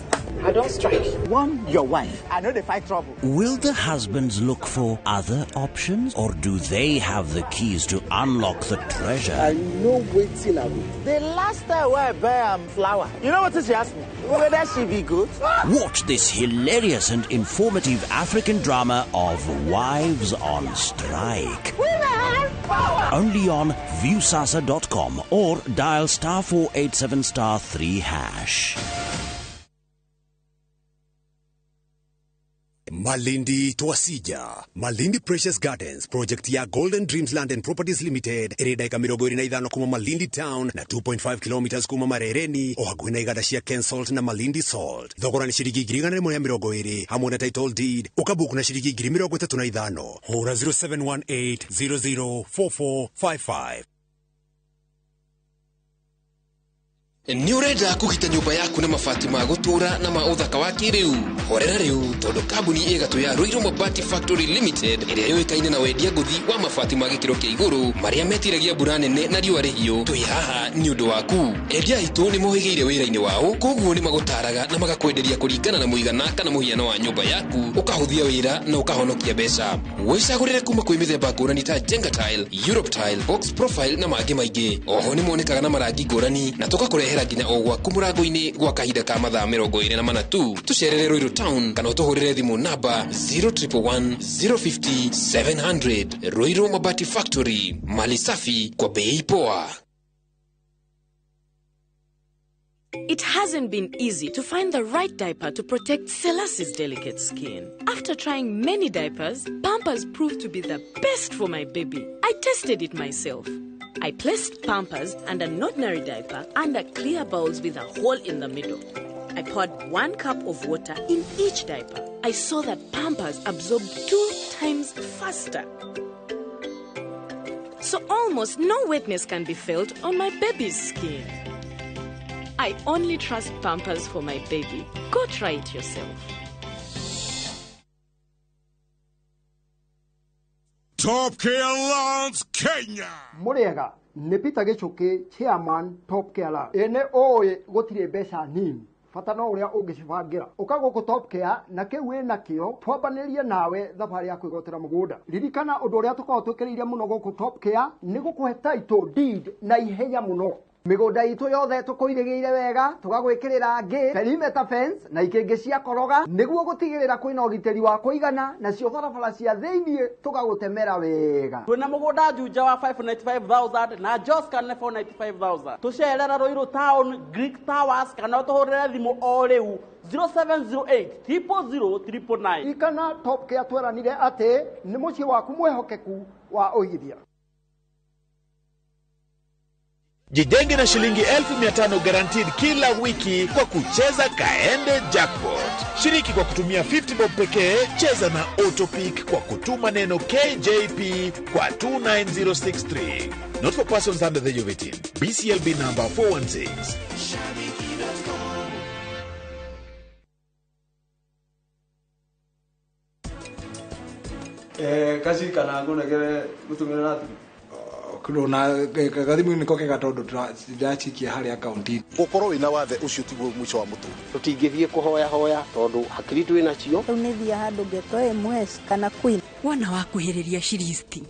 I don't strike. Warn your wife. I know they fight trouble. Will the husbands look for other options, or do they have the keys to unlock the treasure? I know waiting I will. The last time I buy flour, you know what she asked me? Whether she be good? Watch this hilarious and informative African drama of Wives on Strike. Women power! Only on Viusasa.com or dial *487 *3#. Malindi Twasija, Malindi Precious Gardens project ya Golden Dreams Land and Properties Limited ĩrĩ ndagĩka 25 kuma Malindi Town na 2.5 kilometers kuma Marereni o hakuhĩ na iganda cia Kensalt na Malindi Salt. Thogora nĩ ciringi 120,000 hamwe na title deed ũkabook na ciringi 35,000. Hũra 0718 004455. Nĩ ũrenda kũgita nyũmba yaku na mabati ma gũtũũra na ma ũthaka wa kĩrĩu? Horera rĩu tondũ kambuni ĩgatũ ya Ruiru Mabati Factory Limited ĩrĩa yũĩkaine na wendia ngũthi wa mabati ma gĩkĩro kĩa igũrũ marĩa metiragia mbura nene na riũa rĩhiũ, twĩ haha nĩ ũndũ waku. Endia aitũ nĩ mohĩgĩire wĩra-inĩ wao, koguo nĩ magũtaraga na magakwenderia kũringana na mũigana kana mũhiano wa nyũmba yaku, ũkahũthia wĩra na ũkahonokia mbeca. Wĩcagũrĩre kuma kwĩ mĩthemba ngũrani ta Jenga Tile, Europe Tile, Box Profile na mangĩ maingĩ. Oho nĩ monekaga na marangi ngũrani na tũgakũrehera nginya o gwaku mũrango-inĩ gwa kahinda ka mathaa 24 tu. Tũcerere Ruiru Town kana ũtũhũrĩre thimũ namba 0111 050 700. Ruiru Mabati Factory, mali safi kwa bei poa. It hasn't been easy to find the right diaper to protect Selassie's delicate skin. After trying many diapers, Pampers proved to be the best for my baby. I tested it myself. I placed Pampers and an ordinary diaper under clear bowls with a hole in the middle. I poured 1 cup of water in each diaper. I saw that Pampers absorbed 2 times faster. So almost no wetness can be felt on my baby's skin. I only trust Pampers for my baby. Go try it yourself. Top Care Loans Kenya. Muriega nĩ Peter Gichuki, chairman Top Care Loans. Ene oĩ gũtirĩ mbeca nini, bata no ũrĩa ũngĩcibangira. Ũka gũkũ Top Care na kĩu wĩ nakĩo twambanĩrie nawe thabarĩ ya kwĩgwatĩra mũgũnda. Ririkana ũndũ ũrĩa tũkoragwo twĩkĩrĩire mũno gũkũ Top Care nĩ gũkũhe title deed na ihenya mũno. Mĩgũnda itũ yothe tũkũirĩgĩire wega, tũgagwĩkĩrĩra ngĩ, perimeter fence na ikĩngĩ cia koroga nĩguo gũtigĩrĩra kwĩna ũgitĩri wa kũigana, nacio barabara cia thĩiniĩ tũgagũtemera wega. Twĩna mũgũnda Juja wa 595,000 na Joska nĩ 495,000. Tũcerera Ruiru Town, Greek Towers kana ũtũhũrĩre thimũ o rĩu 0708 000 999. Ririkana Top Care tweranire atĩ nĩ mũciĩ waku mwĩhokeku wa ũigithia. Jijenge na shilingi 1500 guaranteed kila wiki kwa kucheza Kaende Jackpot. Shiriki kwa kutumia 50 bob pekee, cheza na Autopick kwa kutuma neno KJP kwa 29063. Not for persons under the age of 18. BCLB number 416. Kaci kana ngunegere gutumira na na gathimu niko kega tondu ndiracikia harĩ akaunti. Gũkorwo wĩna wathe ũcio tiguo mũico wa mũtũrĩre. Tũtingĩthiĩ kũhoya hoya tondũ hakiri twĩ nacio. Rĩu nĩ thiaga handũ ngetwo MS kana Queen. Wona wakuhĩrĩria ciristi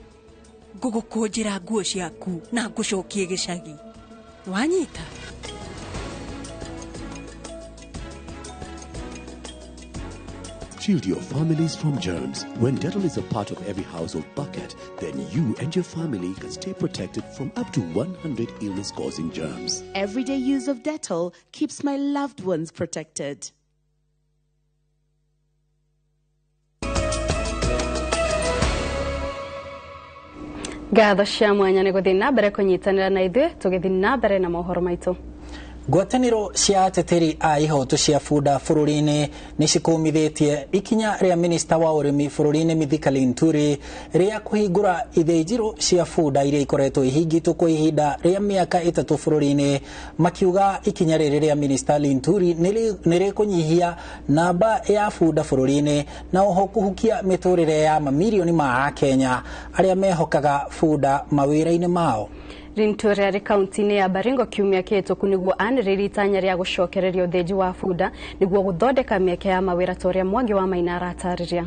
ngũgũkũnjĩra nguo ciaku na ngũcokie gĩcagi. Wanyita? Shield your families from germs. When Dettol is a part of every household bucket, then you and your family can stay protected from up to 100 illness-causing germs. Everyday use of Dettol keeps my loved ones protected. Ngatho cia mwanya nĩ gũthiĩ na mbere kũnyitanĩra na ithuĩ tũgĩthiĩ na mbere na mohoro maitũ. Ngwatanĩro cia ateteri a ihoto cia bunda bũrũri-inĩ nĩ cikũmithĩtie ikinya rĩa minista wa ũrĩmi bũrũri-inĩ Mithika Linturi rĩa kũhingũra ithĩnjĩro cia bunda iria ikoretwo ihingĩtwo kwa ihinda rĩa mĩaka 3 bũrũri-inĩ, makiuga ikinya rĩrĩ rĩa minista Linturi nĩ rĩkũnyihia namba ya bunda bũrũri-inĩ na oho kũhukia mĩtũrĩre ya mamirioni ma Akenya arĩa mehokaga bunda mawĩra-inĩ mao. Linturi arĩ kaunti-inĩ ya Baringo kiumia kĩhĩtũku nĩguo anĩrĩrie itanya rĩa gũcokereria ũthĩnji wa bunda nĩguo gũthondeka mĩeke ya mawĩra ta ũrĩa Mwangi wa Maina aratarĩria.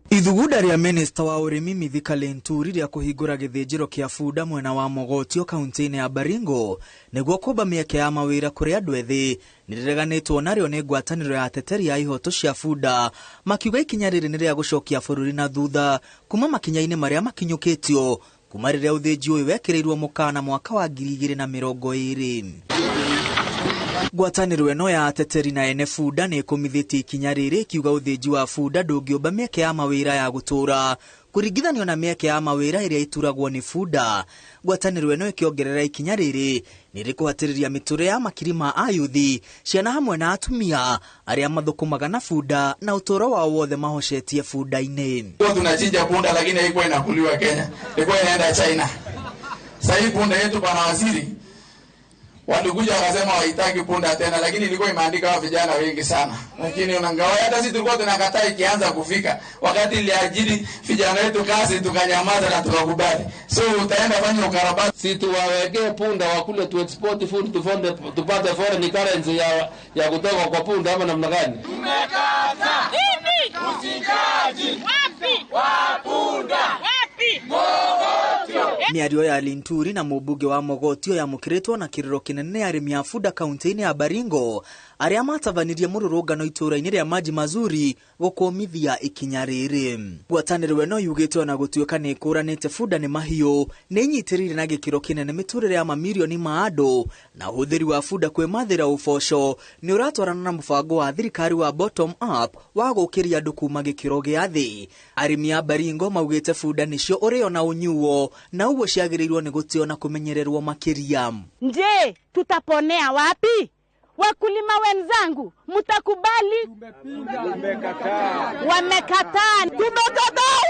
Ithugunda rĩa minista wa ũrĩmi Mithika Linturi rĩa kũhingũra gĩthĩnjĩro kĩa bunda mwena wa Mogotio kaunti-inĩ ya Baringo nĩguo kũmba mĩeke ya mawĩra kũrĩ andũ ethĩ nĩrĩreganĩtwo narĩo nĩ ngwatanĩro ya ateteri a ihoto cia bunda, makiuga ikinya rĩrĩ nĩ rĩa gũcokia bũrũri na thutha kuma makinya-inĩ marĩa makinyũkĩtio kuma rĩrĩa ũthĩnji ũyũ wekĩrĩirwo mũkana mwaka wa 2020. Ngwatanĩro ĩno ya ateteri na ene bunda nĩ ĩkũmithĩtie ikinya rĩrĩ ikiuga ũthĩnji wa bunda ndũngĩũmba mĩeke ya mawĩra ya gũtũũra kũringithanio na mĩeke ya mawĩra ĩrĩa ĩturagwo nĩ bunda. Ngwatanĩro ĩno ĩkĩongerera ikinya rĩrĩ nĩ rĩkũhatĩrĩria mĩtũrĩre ya makiri ma ayuthi, ciana hamwe na atumia arĩa mathũkũmaga na bunda na ũtũũro wao wothe mahocetie bunda-inĩ. Tunachinja punda lakini haikuwa inakuliwa Kenya, ilikuwa inaenda China. Sasa hii punda yetu bwana waziri walikuja wakasema haitaki punda tena, lakini ilikuwa imeandika wa vijana wengi sana. Lakini unangawa hata sisi tulikuwa tunakataa ikianza kufika. Wakati iliajiri vijana wetu kazi tukanyamaza na tukakubali. So utaenda fanya ukarabati. Si tuwawekee punda wakule tu export food tupate foreign currency ya kutoka kwa punda ama namna gani? Tumekataa. Nini? Uchinjaji. Wapi? Wa punda. Wapi? Mogotio. Mĩario ya Linturi na mũmbunge wa Mogotio yamũkĩrĩtwo na kĩrĩro kĩnene arĩmi a bunda kaunti-inĩ ya Baringo arĩa matabanirie mũrũrũngano itũũra-inĩ rĩa Maji Mazuri gũkũmithia ikinya rĩrĩ. Ngwatanĩro ĩno yugĩte ona gũtuĩka nĩ ĩkũranĩte bunda nĩ mahiũ nĩ ĩnyitĩrĩire na gĩkĩro kĩnene mĩtũrĩre ya mamirioni ma andũ, na ũhũthĩri wa bunda kwĩmathĩra ũboco nĩ ũratwarana na mũbango wa thirikari wa bottom up wa gũkĩria andũ kuma gĩkĩro gĩa thĩ. Arĩmi a Baringo maugĩte bunda nĩcio ũrĩo na ũnyuo na ũguo ciagĩrĩirwo nĩ gũtĩo na kũmenyererwo makĩria. Je, tutaponea wapi? Wakulima wenzangu, mtakubali? Tumekataa. Wamekataa. Tumekataa.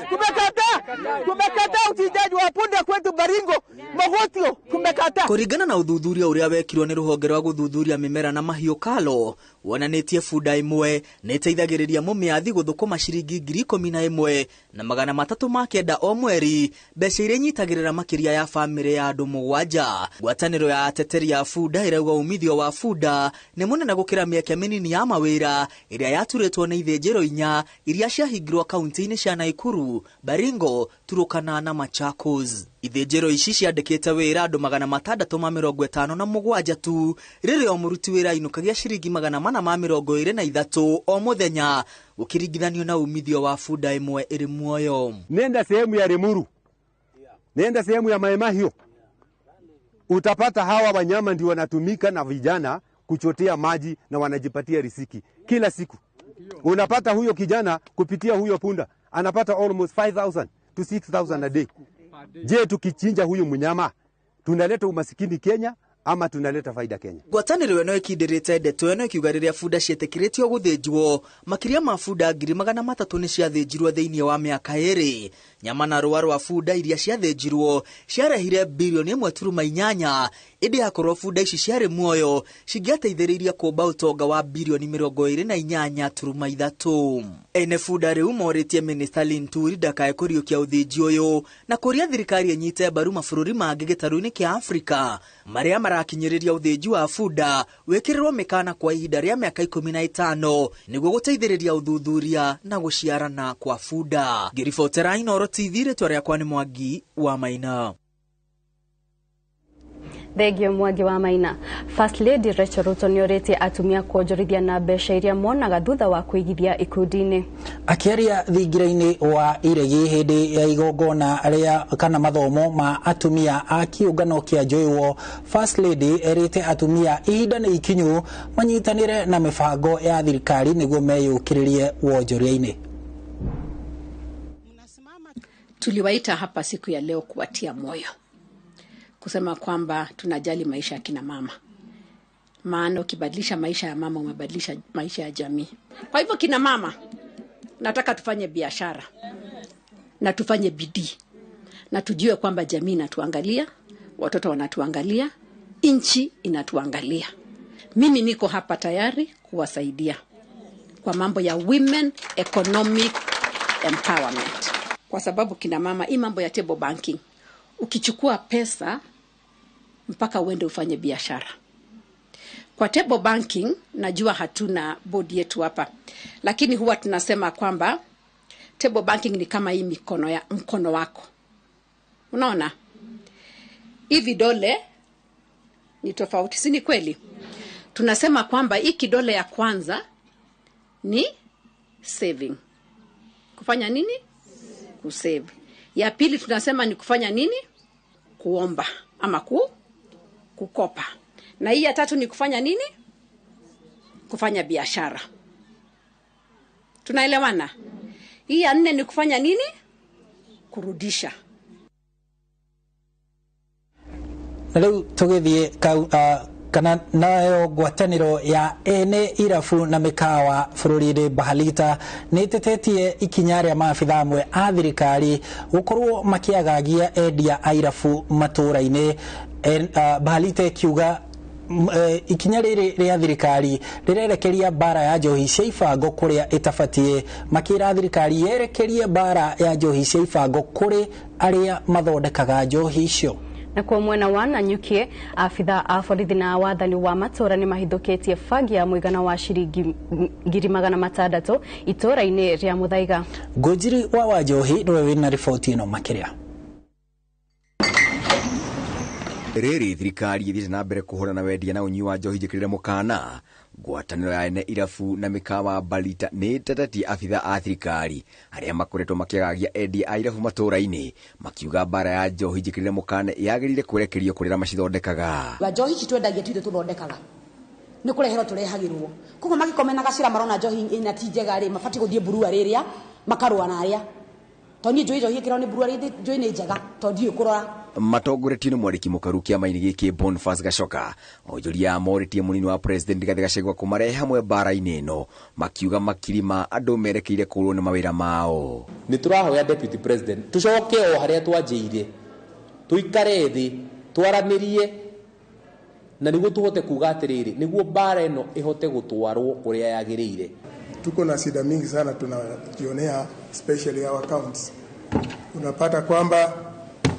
Tumekataa. Tumekataa uchinjaji wa punda kwetu Baringo, Mogotio, tumekataa. Kũringana na ũthuthuria ũrĩa wekirwo nĩ rũhonge rwa gũthuthuria mĩmera na mahiũ Kalo, wonanĩtie bunda ĩmwe nĩ ĩteithagĩrĩria mũmĩathi gũthũkũma ciringi 11,309 o mweri, mbeca iria inyitagĩrĩra makĩria ya bamĩrĩ ya andũ 7. Ngwatanĩro ya ateteri a bunda ĩrauga umithio wa bunda nĩ mũnene gũkĩra mĩeke mĩnini ya mawĩra ĩrĩa yaturĩtwo nĩ ithĩnjĩro 4 iria ciahingirwo kaunti-inĩ cia Naikuru, Baringo, Turukana na Machakos. Ithĩnjĩro ici ciandĩkĩte wĩra andũ 657 tu, rĩrĩa o mũruti wĩra ainũkagia ciringi 423 o mũthenya gũkĩringithanio na umithio wa bunda ĩmwe ĩrĩ muoyo. Nenda sehemu ya Limuru, nenda sehemu ya Mai Mahiu, utapata hawa wanyama ndio wanatumika na vijana kuchotea maji na wanajipatia riziki kila siku. Unapata huyo kijana kupitia huyo punda anapata almost 5,000 to 6,000 a day. Je, tukichinja huyu mnyama tunaleta umasikini Kenya ama tunaleta faida Kenya? Ngwatanĩro ĩno ĩkindĩrĩte ndeto ĩno ĩkiuga rĩrĩa bunda ciĩtĩkĩrĩtio gũthĩnjwo makĩria ma bunda 300,000 nĩ ciathĩnjirwo thĩinĩ wa mĩaka 2. Nyama na rũa rwa bunda iria ciathĩnjirwo ciarehire birioni 1.8, ĩndĩ akorwo bunda ici ciarĩ muoyo cingĩateithĩrĩirie kũmba ũtonga wa birioni 28.3. Ene bunda rĩu morĩtie minista Linturi ndakae kũriũkia ũthĩnji ũyũ na kũria thirikari ĩnyite mbaru mabũrũri mangĩ gĩtarũ-inĩ kĩa Afrika marĩa marakinyĩrĩria ũthĩnji wa bunda wĩkĩrĩrwo mĩkana kwa ihinda rĩa mĩaka 15 nĩguo gũteithĩrĩria ũthuthuria na gũciarana kwa bunda. Ngĩribotera Inooro TV, rĩtwa rĩakwa nĩ Mwangi wa Maina. Thengio Mwangi wa Maina. First Lady Rachel Ruto nĩorĩtie atumia kuonjorithia na mbeca iria monaga thutha wa kũigithia ikundi-inĩ. Akĩaria thingira-inĩ wa Iregi hĩndĩ ya igongona rĩa kana mathomo ma atumia a kĩũngano kĩa Joywo, First Lady erĩte atumia ihinda nĩ ikinyu manyitanĩre na mĩbango ya thirikari nĩguo meyũkĩrĩrie wonjoria-inĩ. Tuliwaita hapa siku ya leo kuwatia moyo. kusema kwamba tunajali maisha ya kina mama, maana ukibadilisha maisha ya mama umebadilisha maisha ya jamii. Kwa hivyo kina mama, nataka tufanye biashara na tufanye bidii na tujue kwamba jamii inatuangalia, watoto wanatuangalia, nchi inatuangalia. Mimi niko hapa tayari kuwasaidia kwa mambo ya women economic empowerment, kwa sababu kina mama, hii mambo ya table banking, ukichukua pesa mpaka uende ufanye biashara. Kwa table banking, najua hatuna bodi yetu hapa, lakini huwa tunasema kwamba table banking ni kama hii mikono ya mkono wako. Unaona? Hii vidole ni tofauti, si ni kweli? Tunasema kwamba hii kidole ya kwanza ni saving. Kufanya nini? Kusave. Ya pili tunasema ni kufanya nini? Kuomba ama kukopa. Na hii ya tatu ni kufanya nini? Kufanya biashara. Tunaelewana? Hii ya nne ni kufanya nini? Kurudisha. Na rĩu tũgĩthiĩ kana nayo ngwatanĩro ya ene irabu na mĩkawa bũrũri-inĩ Bahalita nĩ ĩtetetie ikinya rĩa maabitha amwe a thirikari gũkorwo makĩagagia endia a irabu matũra-inĩ. Bahalita ĩkiuga ikinya rĩrĩ rĩa thirikari rĩrerekeria mbara ya njohi cia ibango kũrĩa ĩtabatiĩ, makĩra thirikari yerekerie mbara ya njohi cia ibango kũrĩ arĩa mathondekaga njohi icio. Na kwa mwena wa Nanyuki, afitha a borithi na wathani wa matura ni mahithukitie bangi ya muigana wa ciringi 600,000 itura-ini ria Muthaiga. Ngũnjiri wa Wanjohi niwe wina riboti ĩno makĩria. Rĩrĩ thirikari ĩthiĩte na mbere kũhũrana na wendia na ũnyui wa njohi njĩkĩrĩre mũkana. Ngwatanĩro ya ene irabu na mĩkawa Balita nĩ ĩtetetie abitha a thirikari arĩa makoretwo makĩagagia endia a irabu matũra-inĩ, makiuga mbara ya njohi njĩkĩrĩre mũkana yagĩrĩire kwerekerio kũrĩ arĩa macithondekaga. Njohi ici twendagia ti ithuĩ tũthondekaga, nĩ kũreherwo tũrehagĩrwo, koguo magĩkomena gacĩra marona njohi ĩna ti njega rĩ, mabatiĩ gũthiĩ brewery ĩrĩa makarũa na arĩa, tondũ niĩ njũĩ njohi ĩkĩrwo nĩ brewery, njũĩ nĩ njega tondũ ndiũĩ kũrora. Matongoretio nĩ mwandĩki mũkaru kĩama-inĩ gĩkĩ Boniface Gachoka, onjoria morĩtie mũnini wa president Rigathĩ Gachagua kũmarehe hamwe mbara-inĩ ĩno, makiuga makiri ma andũ merekeire kũũrwo nĩ mawĩra mao. Nĩ tũrahoya deputy president tũcoke o harĩa twanjĩire, tũikare thĩ twaranĩrie, na nĩguo tũhote kuga atĩrĩrĩ, nĩguo mbara ĩno ĩhote gũtwarwo kũrĩa yagĩrĩire. Tuko na shida mingi sana tunajionea, especially our accounts. Unapata kwamba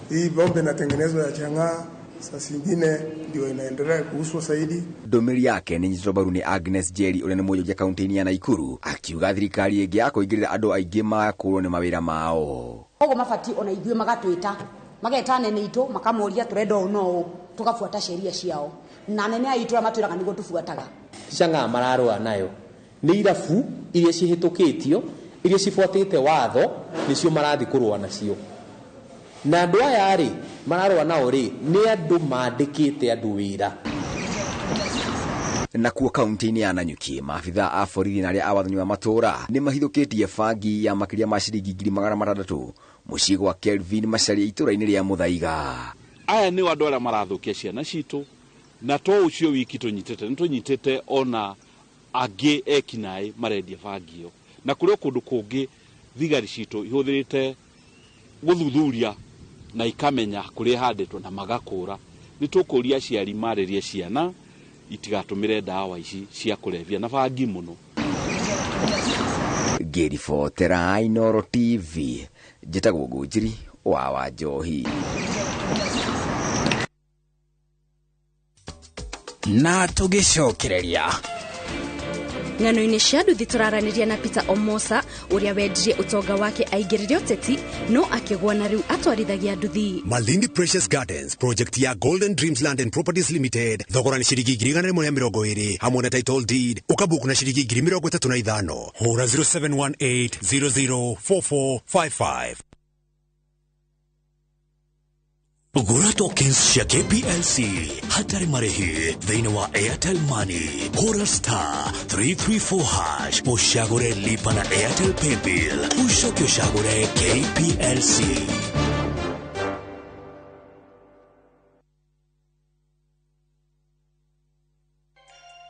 hii bombe inatengenezwa ya chang'aa, saa zingine ndio inaendelea kuuzwa zaidi. Ndũmĩrĩri yake nĩ nyitĩtwo mbaru nĩ Agnes Njeri ũrĩa nĩ mwonjoria kaunti-inĩ ya Naikuru, akiuga thirikari ĩngĩ ya kũingĩrĩra andũ aingĩ makũrwo nĩ mawĩra mao. Koguo mabatiĩ ona ithuĩ magatwĩta, mageta anene itũ makamoria tũrenda ũũ na ũũ, tũgabuata sheria ciao, na anene a itũ arĩa matwĩraga nĩguo tũbuataga. Chang'aa mararũa nayo nĩ irabu iria cihĩtũkĩtio, iria cibuatĩte watho, nĩcio marathiĩ kũrũa nacio. Na andũ aya rĩ mararũa nao rĩ nĩ andũ mandĩkĩte andũ wĩra. Na kuo kaunti-inĩ ya Nanyuki, maabitha a borithi na arĩa a wathani wa matũra nĩ mahithũkĩtie bangi ya makĩria ma ciringi 600,000 mũciĩ gwa Kelvin Macharia itũra-inĩ rĩa Muthaiga. Aya nĩ andũ arĩa marathũkia ciana citũ, na to ũcio wiki tũnyitĩte, nĩ tũnyitĩte ona angĩ ekinaĩ marendia bangi ĩyo, na kũrĩ o kũndũ kũngĩ thigari citũ ihũthĩrĩte gũthuthuria na ikamenya kũrĩa ĩhandĩtwo na magakũra. Nĩ tũkũria aciari marĩrie ciana itigatũmĩre ndawa ici cia kũrebia na bangi mũno. Ngĩribotera Inooro TV, njĩtagwo Ngũnjiri wa Wanjohi. Na tũgĩcokereria ng'ano-inĩ cia nduthi tũraranĩria na Peter Omosa ũrĩa wendirie ũtonga wake aingĩrĩre ũteti no akĩgwa na rĩu atwarithagia nduthi. Malindi Precious Gardens project ya Golden Dreams Land and Properties Limited, thogora nĩ ciringi 120,000 hamwe na title deed, ũkabuku na ciringi 35,000. Hũra 0718 004455. Gũra tokens cia KPLC hatarĩ marĩhi thĩinĩ wa Airtel Money. Hũra star 334 hash ũcagũre lipa na Airtel Paybill, ũcoke ũcagũre KPLC.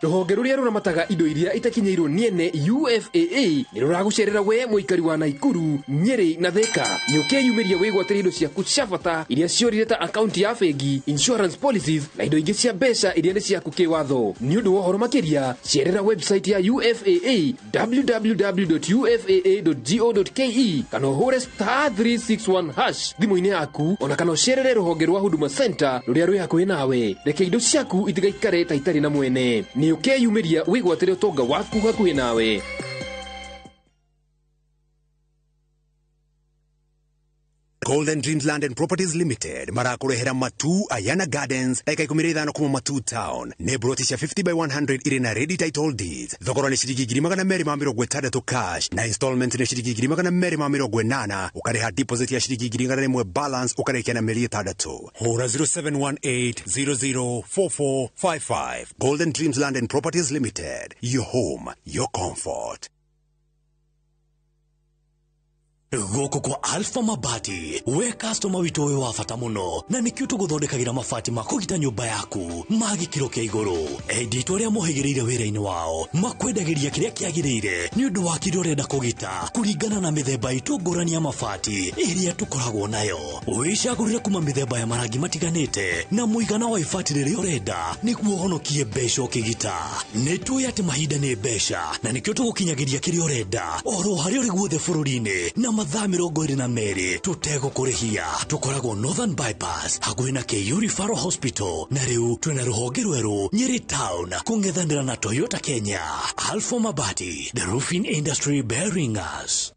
Rũhonge rũrĩa rũramataga indo iria itakinyĩirwo nĩ ene UFAA nĩ rũragũcerera we mũikari wa Naikuru, Nyeri na Thika. Nĩ ũkeyumĩria wĩgwatĩre indo ciaku cia bata iria ciorire ta akaunti ya bengi, insurance policies na indo ingĩ cia mbeca iria nĩ ciaku kĩwatho. Nĩ ũndũ wa ũhoro makĩria, cerera website ya UFAA www.ufaa.go.ke kana ũhũre star 361 hash thimũ-inĩ yaku ona kana ũcerere rũhonge rwa Huduma Center rũrĩa rwĩ hakuhĩ nawe. Reke indo ciaku itigaikare ta itarĩ na mwene. Nĩ ũkeyumĩria wĩgwatĩre ũtonga waku hakuhĩ nawe. Golden Dreams Land and Properties Limited marakũrehera Matu Ayana Gardens dakika 15 kuma Matu Town. Nĩ broti cia 50 by 100 irĩ na ready title deeds. Thogora nĩ ciringi 260 cash na installment nĩ ciringi 280, ũkarĩha deposit ya ciringi 100 balance ũkarĩkia na mĩeri 6. Hũra 0718004455. Golden Dreams Land and Properties Limited, your home, your comfort. Gũkũ kwa Alpha Mabati, we customer witũ wĩ wa bata mũno na nĩkĩo tũgũthondekagĩra mabati ma kũgita nyũmba yaku ma gĩkĩro kĩa igũrũ. Endia itũ arĩa mohĩgĩrĩire wĩra-inĩ wao makwendagĩria kĩrĩa kĩagĩrĩire nĩ ũndũ wa kĩrĩa ũrenda kũgita kũringana na mĩthemba itũ ngũrani ya mabati ĩrĩa tũkoragwo nayo. Wĩcagũrĩre kuma mĩthemba ya marangi matiganĩte na mũigana wa ibati rĩrĩa ũrenda nĩguo ũhonokie mbeca ũkĩgita. Nĩ tũĩ atĩ mahinda nĩ mbeca na nĩkĩo tũgũkinyagĩria kĩrĩa ũrenda oro harĩa ũrĩ guothe bũrũri-inĩ na mathaa 22 tũtegũkũrĩhia. Tũkoragwo Northern Bypass hakuhĩ na KU Referral Hospital na rĩu twĩna rũhonge rwerũ Nyeri Town kũng'ethanĩra na Toyota Kenya. Alpha Mabati, the roofing industry bearing us.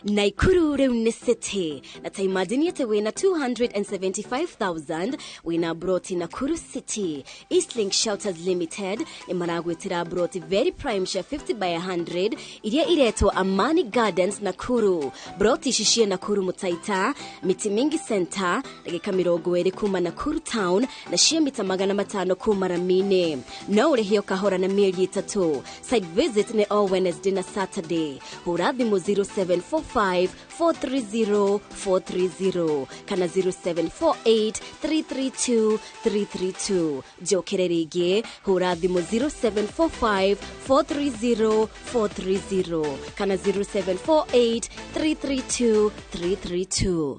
Naikuru rĩu nĩ city na ta imagine atĩ wĩna 275,000 wĩna broti Nakuru City. Eastlink Shelters Limited nĩ maragwĩtĩra broti very prime cia 50 by 100 iria iretwo Amani Gardens Nakuru. Broti ici ciĩ Nakuru Mutaita, Miti Mingi Center, ndagĩka 20 kuma Nakuru Town na ciĩ mita 500 kuma Ramini. No ũrĩhio kahora na mĩeri 3. Site visit nĩ o Wednesday na Saturday. Hũra thimũ 0745 430 430 kana 0748 332 332. Njokere rĩngĩ, hũra thimũ 0745 430 430 kana 0748 332 332.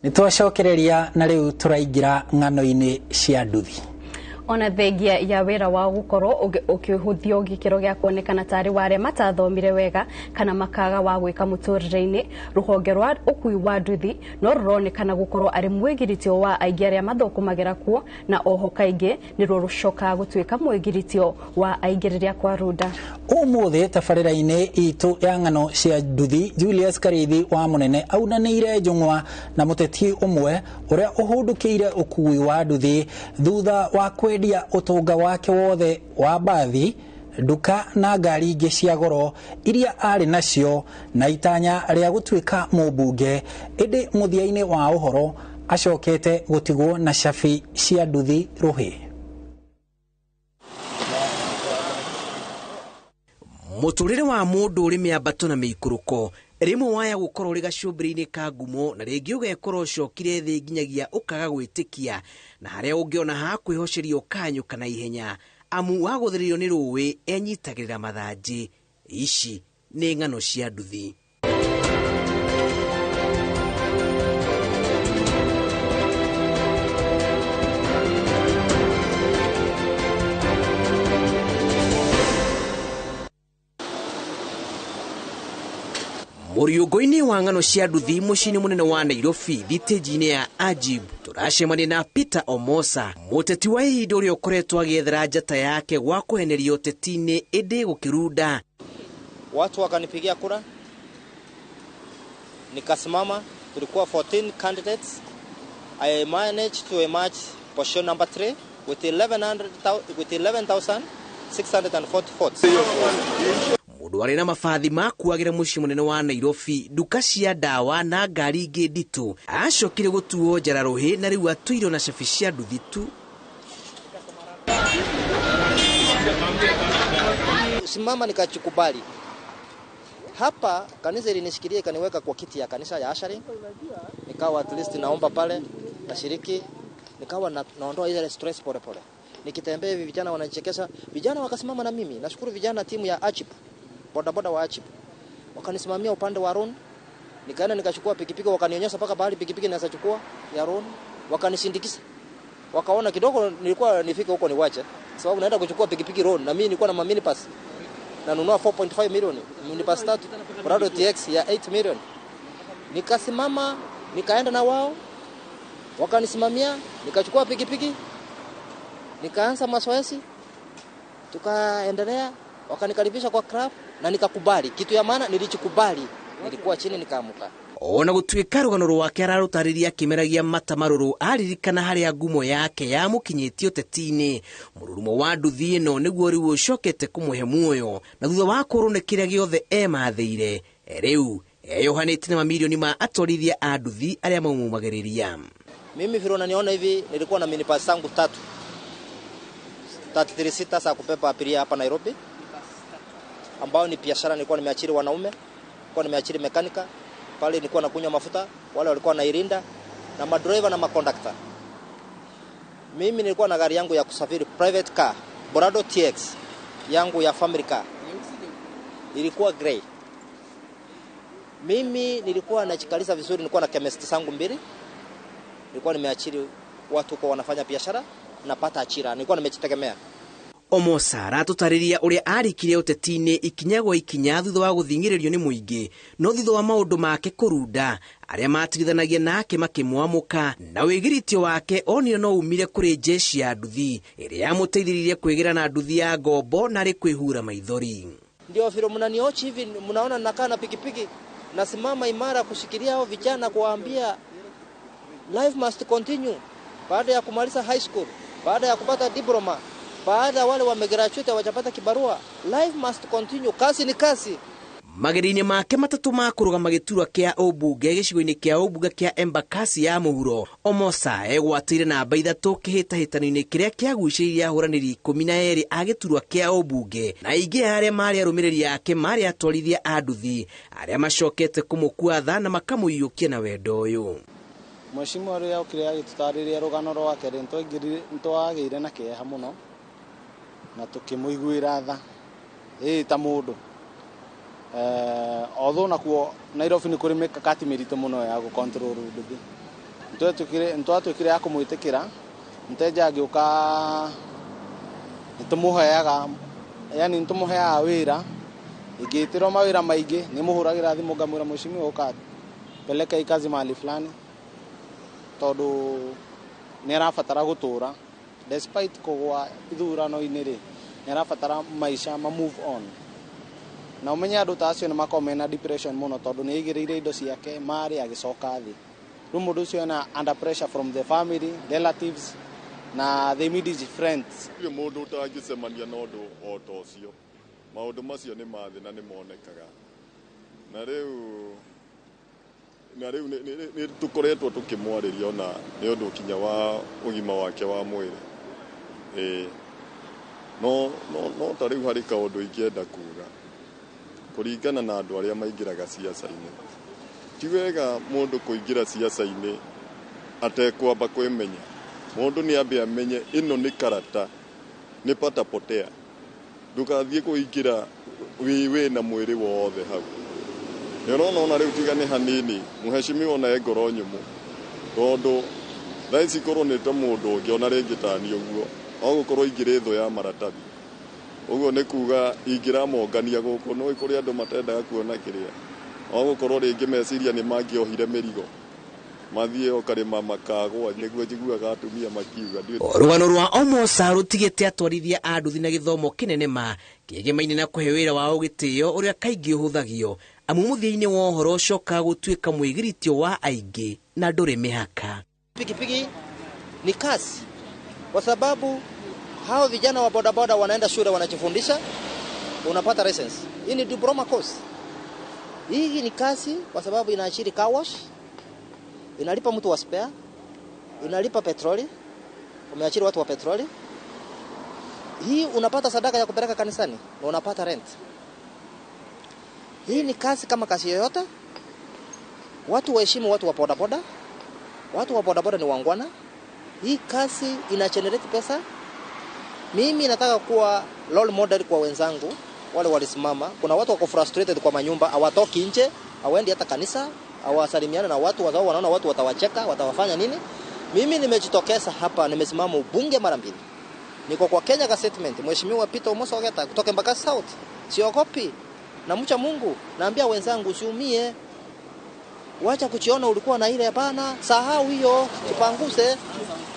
Nĩ twacokereria na rĩu tũraingĩra ng'ano-inĩ cia nduthi. Ona thengia ya wĩra wao gũkorwo ũkĩhũthio gĩkĩro gĩa kuonekana tarĩ wa arĩa matathomire wega kana makaga wa gwĩka mũtũrĩre-inĩ, rũhonge rwa ũkui wa nduthi no rũronekana gũkorwo arĩ mwĩgiritio wa aingĩ arĩa mathũkũmagĩra kuo na oho kaingĩ nĩruo rũcokaga gũtuĩka mwĩgiritio wa aingĩ rĩrĩa kwarunda. Ũmũthĩ tabarĩra-inĩ itũ ya ng'ano cia nduthi, Julius Karithi wa Mũnene aunanĩire njũng'wa na mũteti ũmwe ũrĩa ũhũndũkĩire ũkui wa nduthi thutha wa kwendia ũtonga wake wothe wa mbathi, nduka na ngari ingĩ cia goro iria arĩ nacio na itanya rĩa gũtuĩka mũmbunge, ĩndĩ mũthia-inĩ wa ũhoro acokete gũtigwo na cabi cia nduthi rũhĩ. Mũtũrĩre wa mũndũ ũrĩ mĩambato na mĩikũrũko, rĩmwe waya gũkorwo ũrĩ gacũmbĩrĩ-inĩ ka ngumo na rĩngĩ ũgekorwo ũcokire thĩ nginyagia ũkaga gwĩtĩkia na harĩa ũngĩona ha kwĩhoceria ũkanyũka na ihenya amu wagũthĩrĩrio nĩ rũĩ enyitagĩrĩra mathanjĩ. Ici nĩ ng'ano cia nduthi. Mũriũngũ-inĩ wa ng'ano cia nduthi mũciĩ-inĩ mũnene wa Nairobi thitĩnji-inĩ ya Ajib tũracemania na Peter Omosa, mũteti wa ihinda ũrĩa ũkoretwo agĩethera njata yake gwa kũheneria ũteti-inĩ ĩndĩ gũkĩrunda. Watu wakanipigia kura nikasimama, tulikuwa 14 candidates. I managed to emerge position number 3 with 11,640 votes. Mũndũ warĩ na mabathi makuagĩra mũciĩ mũnene wa Nairobi nduka cia ndawa na ngari ingĩ nditũ acokire gũtuo njara rũhĩ na rĩu atũirwo na cabi cia nduthi tu. Simama nikachukubali. Hapa kanisa ilinishikilia ikaniweka kwa kiti ya kanisa ya ushering. Nikawa at least naomba pale, nashiriki, nikawa naondoa ile stress pole pole. Nikitembea hivi vijana wananichekesha, vijana wakasimama na mimi. Nashukuru vijana timu ya Achip, bodaboda wa Achip. Wakanisimamia upande wa Ron. Nikaenda nikachukua pikipiki, wakanionyesha paka bahali pikipiki naweza chukua ya Ron, wakanisindikisha. Wakaona kidogo nilikuwa nifike huko niwache, sababu naenda kuchukua pikipiki Ron na mimi nilikuwa na minibus. Nanunua 4.5 milioni, minibus 3, Prado TX ya 8 million. Nikasimama, nikaenda na wao, wakanisimamia, nikachukua pikipiki, nikaanza mazoezi, tukaendelea, wakanikaribisha kwa club na nikakubali. Kitu ya maana nilichokubali, nilikuwa chini nikaamuka. Ona gutuika rugano rwake ararutariria kimeragia mata maruru aririkana haria ngumo yake yamukinyĩtie ũteti-inĩ. Mũrurumo wa nduthi ĩno nĩguo rĩu ũcokete kũmũhe muoyo, na thutha wa kũrwo nĩ kĩrĩa gĩothe emathĩire, rĩu eyohanĩtie na mamirioni ma atwarithia a nduthi arĩa maumumagĩrĩria. Mimi vile unaniona hivi, nilikuwa na minibus zangu tatu 33 sita za kubeba abiria hapa Nairobi, ambao ni biashara. Nilikuwa nimeachiri wanaume, nilikuwa nimeachiri mekanika pale, nilikuwa nakunywa mafuta, wale walikuwa nairinda na madriver na makondakta. Mimi nilikuwa na gari yangu ya kusafiri, private car, Prado TX yangu ya family car, ilikuwa grey. Mimi nilikuwa nachikalisa vizuri, nilikuwa na chemist zangu mbili, nilikuwa nimeachiri watu kwa wanafanya biashara, napata ajira, nilikuwa nimejitegemea. Omosa aratũtarĩria ũrĩa arikire ũteti-inĩ ikinya gwa ikinya thutha wa gũthing'ĩrĩrio nĩ mũingĩ, no thutha wa maũndũ make kũrunda arĩa matirithanagia nake makĩmwamũka, na wĩgiritio wake onire no umire kũrĩ jeshi ya nduthi ĩrĩa yamũteithĩrĩirie kwĩgĩra na nduthi ya ngombo na arĩ kwĩhura maithori. Ndio vile mnaniochi hivi, mnaona nakaa na pikipiki, nasimama imara kushikilia hao vijana, kuwaambia life must continue. Baada ya kumaliza high school, baada ya kupata diploma, baada wale wamegraduate wajapata kibarua, life must continue. Kazi ni kazi. Mageria-inĩ make matatũ ma kũrũgama gĩturwa kĩa ũmbunge gĩcigo-inĩ kĩa ũmbunge kĩa Embakasi ya mũhuro, Omosa egwatĩire namba 3 kĩhĩtahĩtano-inĩ kĩrĩa kĩagucĩrĩirie ahũranĩri 12 a gĩturwa kĩa ũmbunge, na aingĩ a arĩa marĩ arũmĩrĩri ake marĩ atwarithia a nduthi arĩa macokete kũmũkua tha na makamũiyũkia na wendo ũyũ. Mheshimiwa rĩrĩa okire agĩtũtarĩria rũgano rwake rĩ, nĩtwagĩire na kĩeha mũno na tũkĩmũiguĩra tha ta mũndũ. Although nakuo Nairobi nĩ kũrĩ mĩkakati mĩritũ mũno ya gũ-control nduthi, nĩtwatuĩkire a kũmwĩtĩkĩra. Mteja agĩũka nĩtũmũheaga, yani nĩtũmũheaga wĩra. Ingĩtĩrwo mawĩra maingĩ nĩmũhũragĩra thimũ ngamwĩra mheshimiwa ũka peleka hii kazi mahali fulani, tondũ nĩarabatara gũtũra despite kũgũa ithurano-inĩ rĩ, nĩarabatara maica ma move on. Na ũmenye andũ ta acio nĩmakoragwo mena depression mũno, tondũ nĩaigĩrĩire indo ciake marĩ agĩcoka thĩ. Rĩu mũndũ ũcio ena under pressure from the family, relatives na the immediate friends. Gũtirĩ mũndũ ũtangĩcemania na ũndũ o ta ũcio. Maũndũ macio nĩ ma thĩ na nĩ monekaga. Na rĩu nĩ tũkoretwo tũkĩmwarĩria ona nĩ ũndũ kinya wa ũgima wake wa mwĩrĩ. No ta rĩu harĩ kaũndũ ingĩenda kuga kũringana na andũ arĩa maingĩraga ciaca-inĩ. Ti wega mũndũ kũingĩra ciaca-inĩ atekwamba kwĩmenya. Mũndũ nĩ ambe amenye ĩno nĩ karata, nĩ patapotea. Ndũgathiĩ kũingĩra wĩ na mwĩrĩ wothe hau. Nĩ ũrona ona rĩu tiga nĩ hanini, mũheshimiwa ona e ngoro nyũmũ, tondũ thaa ici korwo nĩ ta mũndũ ũngĩ ona rĩngĩ tani ũguo, no gũkorwo ingĩrĩ thũ ya maratathi. Ũguo nĩ kuga ingĩramongania gũkũ, no kũrĩ andũ matendaga kuona kĩrĩa. No gũkorwo rĩngĩ meciria nĩ mangĩohire mĩrigo, mathiĩ o karĩma makagwa, nĩguo njiguaga atumia makiuga. Rũgano rwa Omosa rũtigĩte atwarithia a nduthi na gĩthomo kĩnene ma kĩgemaine na kũhe wĩra wao gĩtĩo ũrĩa kaingĩ ũhũthagio, amu mũthia-inĩ wa ũhoro ũcokaga gũtuĩka mwĩgiritio wa aingĩ na ndũrĩ mĩhaka. Pikipiki ni kazi, kwa sababu hao vijana wa bodaboda wanaenda shule wanajifundisha, unapata license. Hii ni diploma course. Hii ni kazi kwa sababu inaachiri car wash, inalipa mtu wa spare, inalipa petroli, umeachiri watu wa petroli. Hii unapata sadaka ya kupeleka kanisani na unapata rent. Hii ni kazi kama kazi yoyote. Watu waheshimu watu wa bodaboda. Watu wa bodaboda ni wangwana. Hii kazi ina generate pesa. Mimi nataka kuwa role model kwa wenzangu wale walisimama. Kuna watu wako frustrated kwa manyumba, hawatoki nje, hawaendi hata kanisa, hawasalimiana na watu, wazao wanaona watu watawacheka, watawafanya nini. Mimi nimejitokeza hapa, nimesimama ubunge mara mbili. Niko kwa Kenya Statement, Mheshimiwa Peter Omosa Ogeta kutoka Embakasi South. Siogopi. Namcha Mungu, naambia wenzangu usiumie. Wacha kuchiona ulikuwa na ile, hapana, sahau hiyo, tupanguse.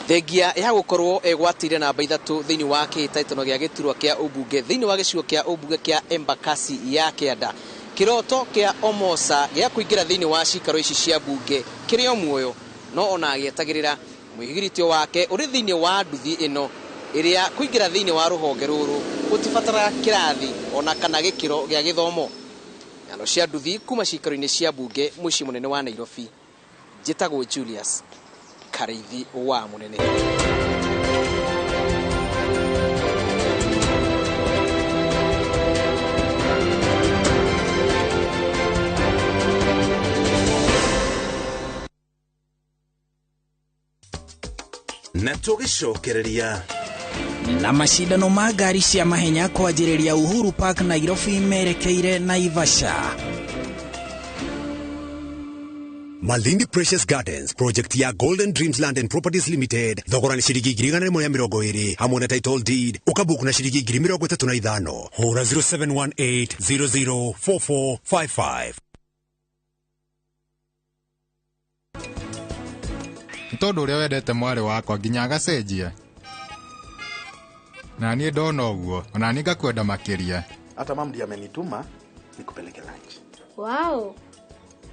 Thengia ya gukorwo egwatire namba 3 thiini wa kĩhĩtahĩtano gĩa gĩturwa kĩa ũmbunge thiini wa gĩcigo kĩa ũmbunge kĩa Embakasi ya kĩanda, kĩroto kĩa Omosa gĩa kũingĩra thiini wa cikaro ici cia mbunge kĩrĩ o muoyo, no ona agĩetagĩrĩra mwĩhigiritio wake ũrĩ thiini wa nduthi ĩno ĩrĩa kũingĩra thiini wa rũhonge rũrũ gũtibataraga kĩrathi ona kana gĩkĩro gĩa gĩthomo. Ng'ano cia nduthi kuma cikaro-inĩ cia mbunge mũciĩ mũnene wa Nairobi. Njĩtagwo Julius Kariithi wa Munene. Na tũgĩcokereria na macindano ma ngari cia mahenya kwanjĩrĩria Uhuru Park Nairobi merekeire Naivasha. Malindi Precious Gardens project ya Golden Dreams Land and Properties Limited, thogora ni ciringi 120,000 hamwe na title deed, ukabuku na ciringi 35,000. Hura 0718 004455. Tondu uria wendete mwari wakwa nginya agacenjia. Na niĩ ndona ũguo, ona niĩ ngakwenda makĩria. Hata mama ndiye amenituma nikupeleke lunch. Wow.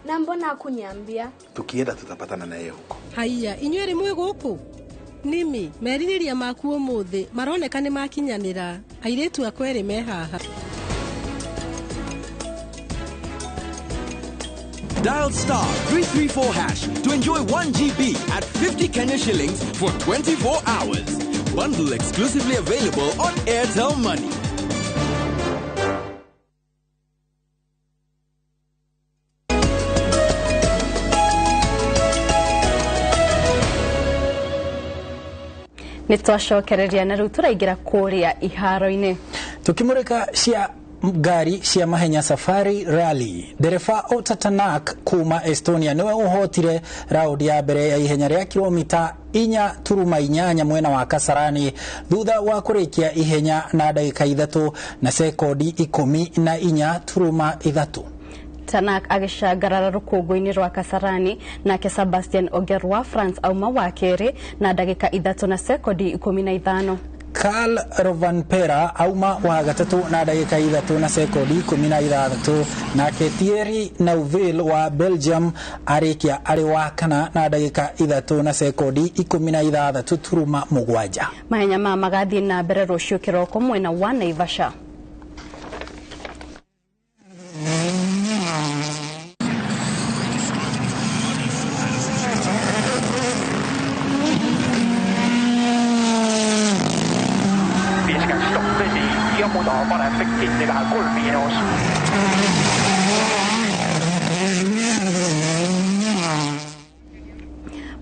Na mbona hakuniambia? Tukienda tutapatana na yeye huko. Haiya, inyuĩ rĩ mwĩ gũkũ? Nimi, merirĩria maku ũmũthĩ maroneka nĩ makinyanĩra. Airĩtu akwa erĩ me haha. Dial star 334 hash to enjoy 1 GB at 50 Kenya shillings for 24 hours. Bundle exclusively available on Airtel Money. Nĩ twacokereria na rĩu tũraingĩra kũrĩa iharo-inĩ. Tukimurika cia ngari cia mahenya Safari Rally, ndereba Ota Tanak kuma Estonia niwe ũhotire raundi ya mbere ya ihenya rĩa kilomita 4.8 mwena wa Kasarani thutha wa kũrĩkia ihenya na ndagĩka 3 na sekondi 14.3. Tanak agĩcangarara rũkũngũ-inĩ rwa Kasarani, nake Sebastian Ogier wa France auma wa kerĩ na ndagĩka 3 na sekondi 15. Karl Rovanpera auma wa gatatũ na ndagĩka 3 na sekondi 16, nake Thierry Neuville wa Belgium arĩkia arĩ wa kana na ndagĩka 3 na sekondi 16.7. Mahenya maya magathiĩ na mbere rũciũ kĩroko mwena wa Naivasha.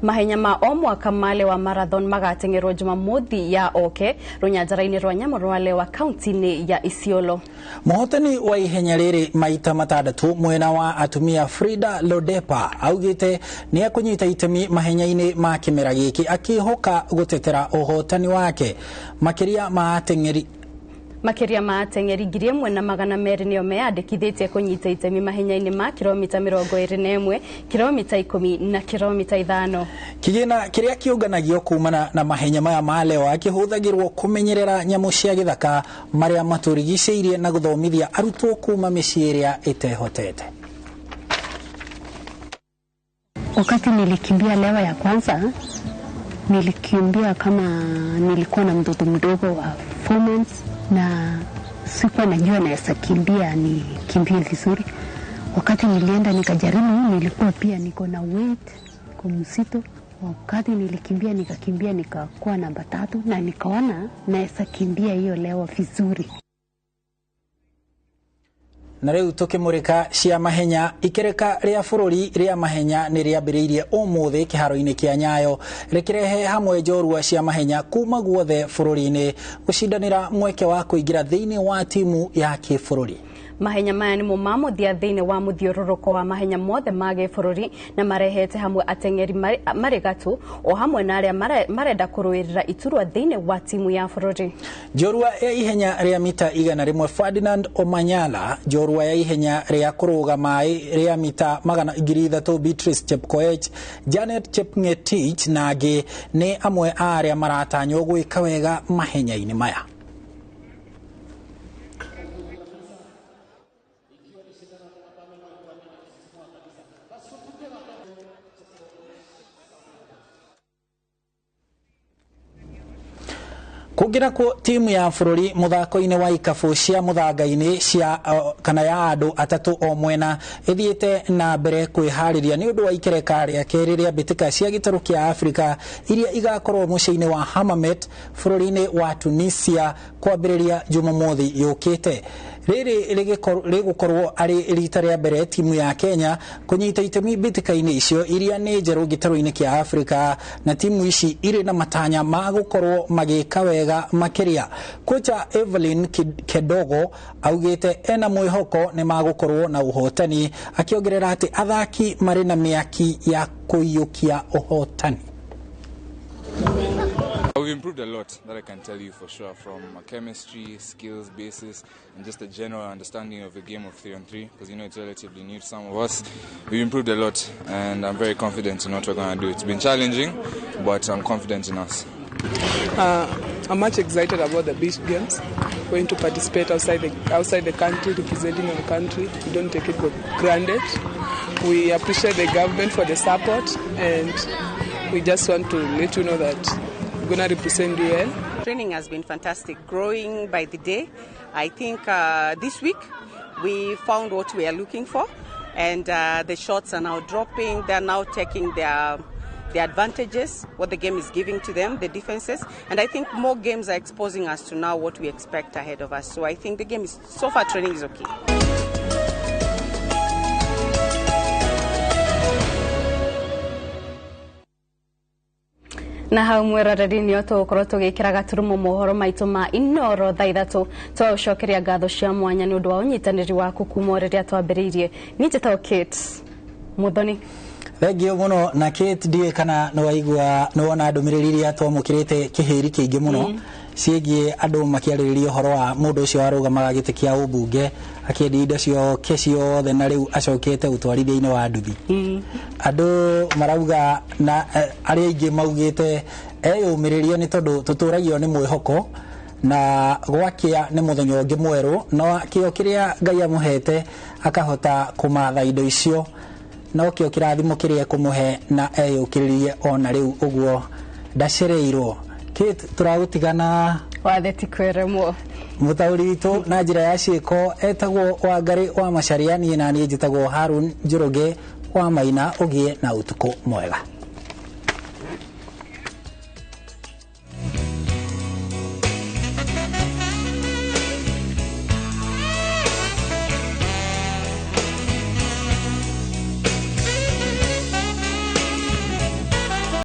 Mahenya ma o mwaka male wa marathon magateng'erwo Jumamothi ya oke rũnyanjara-inĩ rwa nyamũ rwa Lewa kaunti-inĩ ya Isiolo. Mũhotani wa ihenya rĩrĩ maita 6 mwena wa atumia Frida Lodepa augĩte nĩ ekũnyita itemi mahenya-inĩ ma kĩmera gĩkĩ akĩhoka gũtetera ũhotani wake makĩria ma ateng'eri 1,200 nĩo meyandĩkithĩtie kũnyita itemi mahenya-inĩ ma kilomita 21, kilomita 10 na kilomita 5. Kĩgĩna kĩrĩa kĩũnganagio kumana na mahenya maya ma Lewa kĩhũthagĩrwo kũmenyerera nyamũ cia gĩthaka marĩa matũrigicĩirie na gũthomithia arutwo kuma mĩciĩ ĩrĩa ĩtehotete. Wakati nilikimbia Lewa ya kwanza, nilikimbia kama nilikuwa na mtoto mdogo wa 4 months na sikuwa najua naweza kimbia nikimbie vizuri. Wakati nilienda nikajaribu, nilikuwa pia niko na weight kwa mzito. Wakati nilikimbia nikakimbia nikakuwa namba 3 na nikaona naweza kimbia hiyo Lewa vizuri. Na rĩu tũkĩmũrĩka cia mahenya, ikereka rĩa bũrũri rĩa mahenya nĩ rĩambĩrĩirie ũmũthĩ kĩharo-inĩ kĩa Nyayo, rĩkĩrehe hamwe njorua cia mahenya kuma guothe bũrũri-inĩ gũcindanĩra mweke wa kũingĩra thĩinĩ wa timu ya kĩbũrũri. Mahenya maya nĩmo ma mũthia thĩinĩ wa mũthiũrũrũko wa mahenya mothe ma gĩbũrũri na marehete hamwe ateng'eri marĩ gatũ o hamwe na arĩa marenda kũrũĩrĩra iturwa thĩinĩ wa timu ya bũrũri. Njorua ya ihenya rĩa mita 100 Ferdinand Omanyala, njorua ya ihenya rĩa kũrũga maĩ rĩa mita 300 Beatrice Chepkoech, Janet Chepngetich na angĩ nĩ amwe a arĩa maratanywo gwĩka wega mahenya-inĩ maya. Kũngĩ nakuo timu ya bũrũri mũthako-inĩ wa ikabu cia mũthanga-inĩ cia kana ya andũ atatũ o mwena ĩthiĩte na mbere kwĩharĩria nĩ ũndũ wa ikereka rĩa kerĩ rĩa mbĩtĩka cia gĩtarũ kĩa Afrika iria igakorwo mũciĩ-inĩ wa Hammamet bũrũri-inĩ wa Tunisia kwambĩrĩria Jumamothi yũkĩte. Rĩrĩ rĩgũkorwo arĩ rita rĩa mbere timu ya Kenya kũnyita itemi mbĩtĩka-inĩ icio iria nĩ njerũ gĩtarũ-inĩ kĩa Afrika, na timu ici irĩ na matanya ma gũkorwo magĩka wega makĩria. Kocha Evelyn Kedogo augĩte ena mwĩhoko nĩ magũkorwo na ũhotani, akĩongerera atĩ athaki marĩ na mĩaki ya kũiyũkia ũhotani. We've improved a lot, that I can tell you for sure, from a chemistry, skills basis, and just a general understanding of the game of 3-on-3, because you know it's relatively new to some of us. We've improved a lot, and I'm very confident in what we're going to do. It's been challenging, but I'm confident in us. I'm much excited about the beach games. Going to participate outside the country, representing our country. We don't take it for granted. We appreciate the government for the support, and we just want to let you know that we're going to represent you well. Training has been fantastic, growing by the day. I think this week we found what we are looking for, and the shots are now dropping. They are now taking their advantages, what the game is giving to them, the defenses. And I think more games are exposing us to now what we expect ahead of us. So I think the game is, so far training is okay. Na hau mwiroreri nio tũgũkorwo tũgĩkĩra gaturumo mohoro maitũ ma Inoro thaa 3. Twagũcokeria ngatho cia mwanya nĩ ũndũ wa ũnyitanĩri waku kuma o rĩrĩa twambĩrĩirie. Niĩ njĩtagwo Kate Muthoni. Thengio mũno. Na Kate, ndiũĩ kana nĩwaigua nĩwona ndũmĩrĩri iria twamũkĩrĩte kĩhĩri kĩingĩ mũno ciĩgiĩ andũ makĩarĩrĩria ũhoro wa mũndũ ũcio warũgamaga gĩtĩ kĩa ũmbunge akĩendia indo ciake ciothe na rĩu acokete ũtwarithia-inĩ wa nduthi. Andũ marauga na arĩa aingĩ maugĩte eyũmĩrĩrie nĩ tondũ tũtũragio nĩ mwĩhoko na gwakĩa nĩ mũthenya ũngĩ mwerũ, no kĩo kĩrĩa Ngai amũhete akahota kũmatha indo icio no kĩo kĩrathimo kĩrĩa ekũmũhe na eyũkĩrĩrie ona rĩu ũguo ndacereirwo. Kate, tũragũtigana wathe ti kwĩremwo. Mũtaũri witũ na njĩra ya ciĩko etagwo Wangarĩ wa Macharia, niĩ na niĩ njĩtagwo Harun Njoroge wa Maina. Ũgĩe na ũtukũ mwega.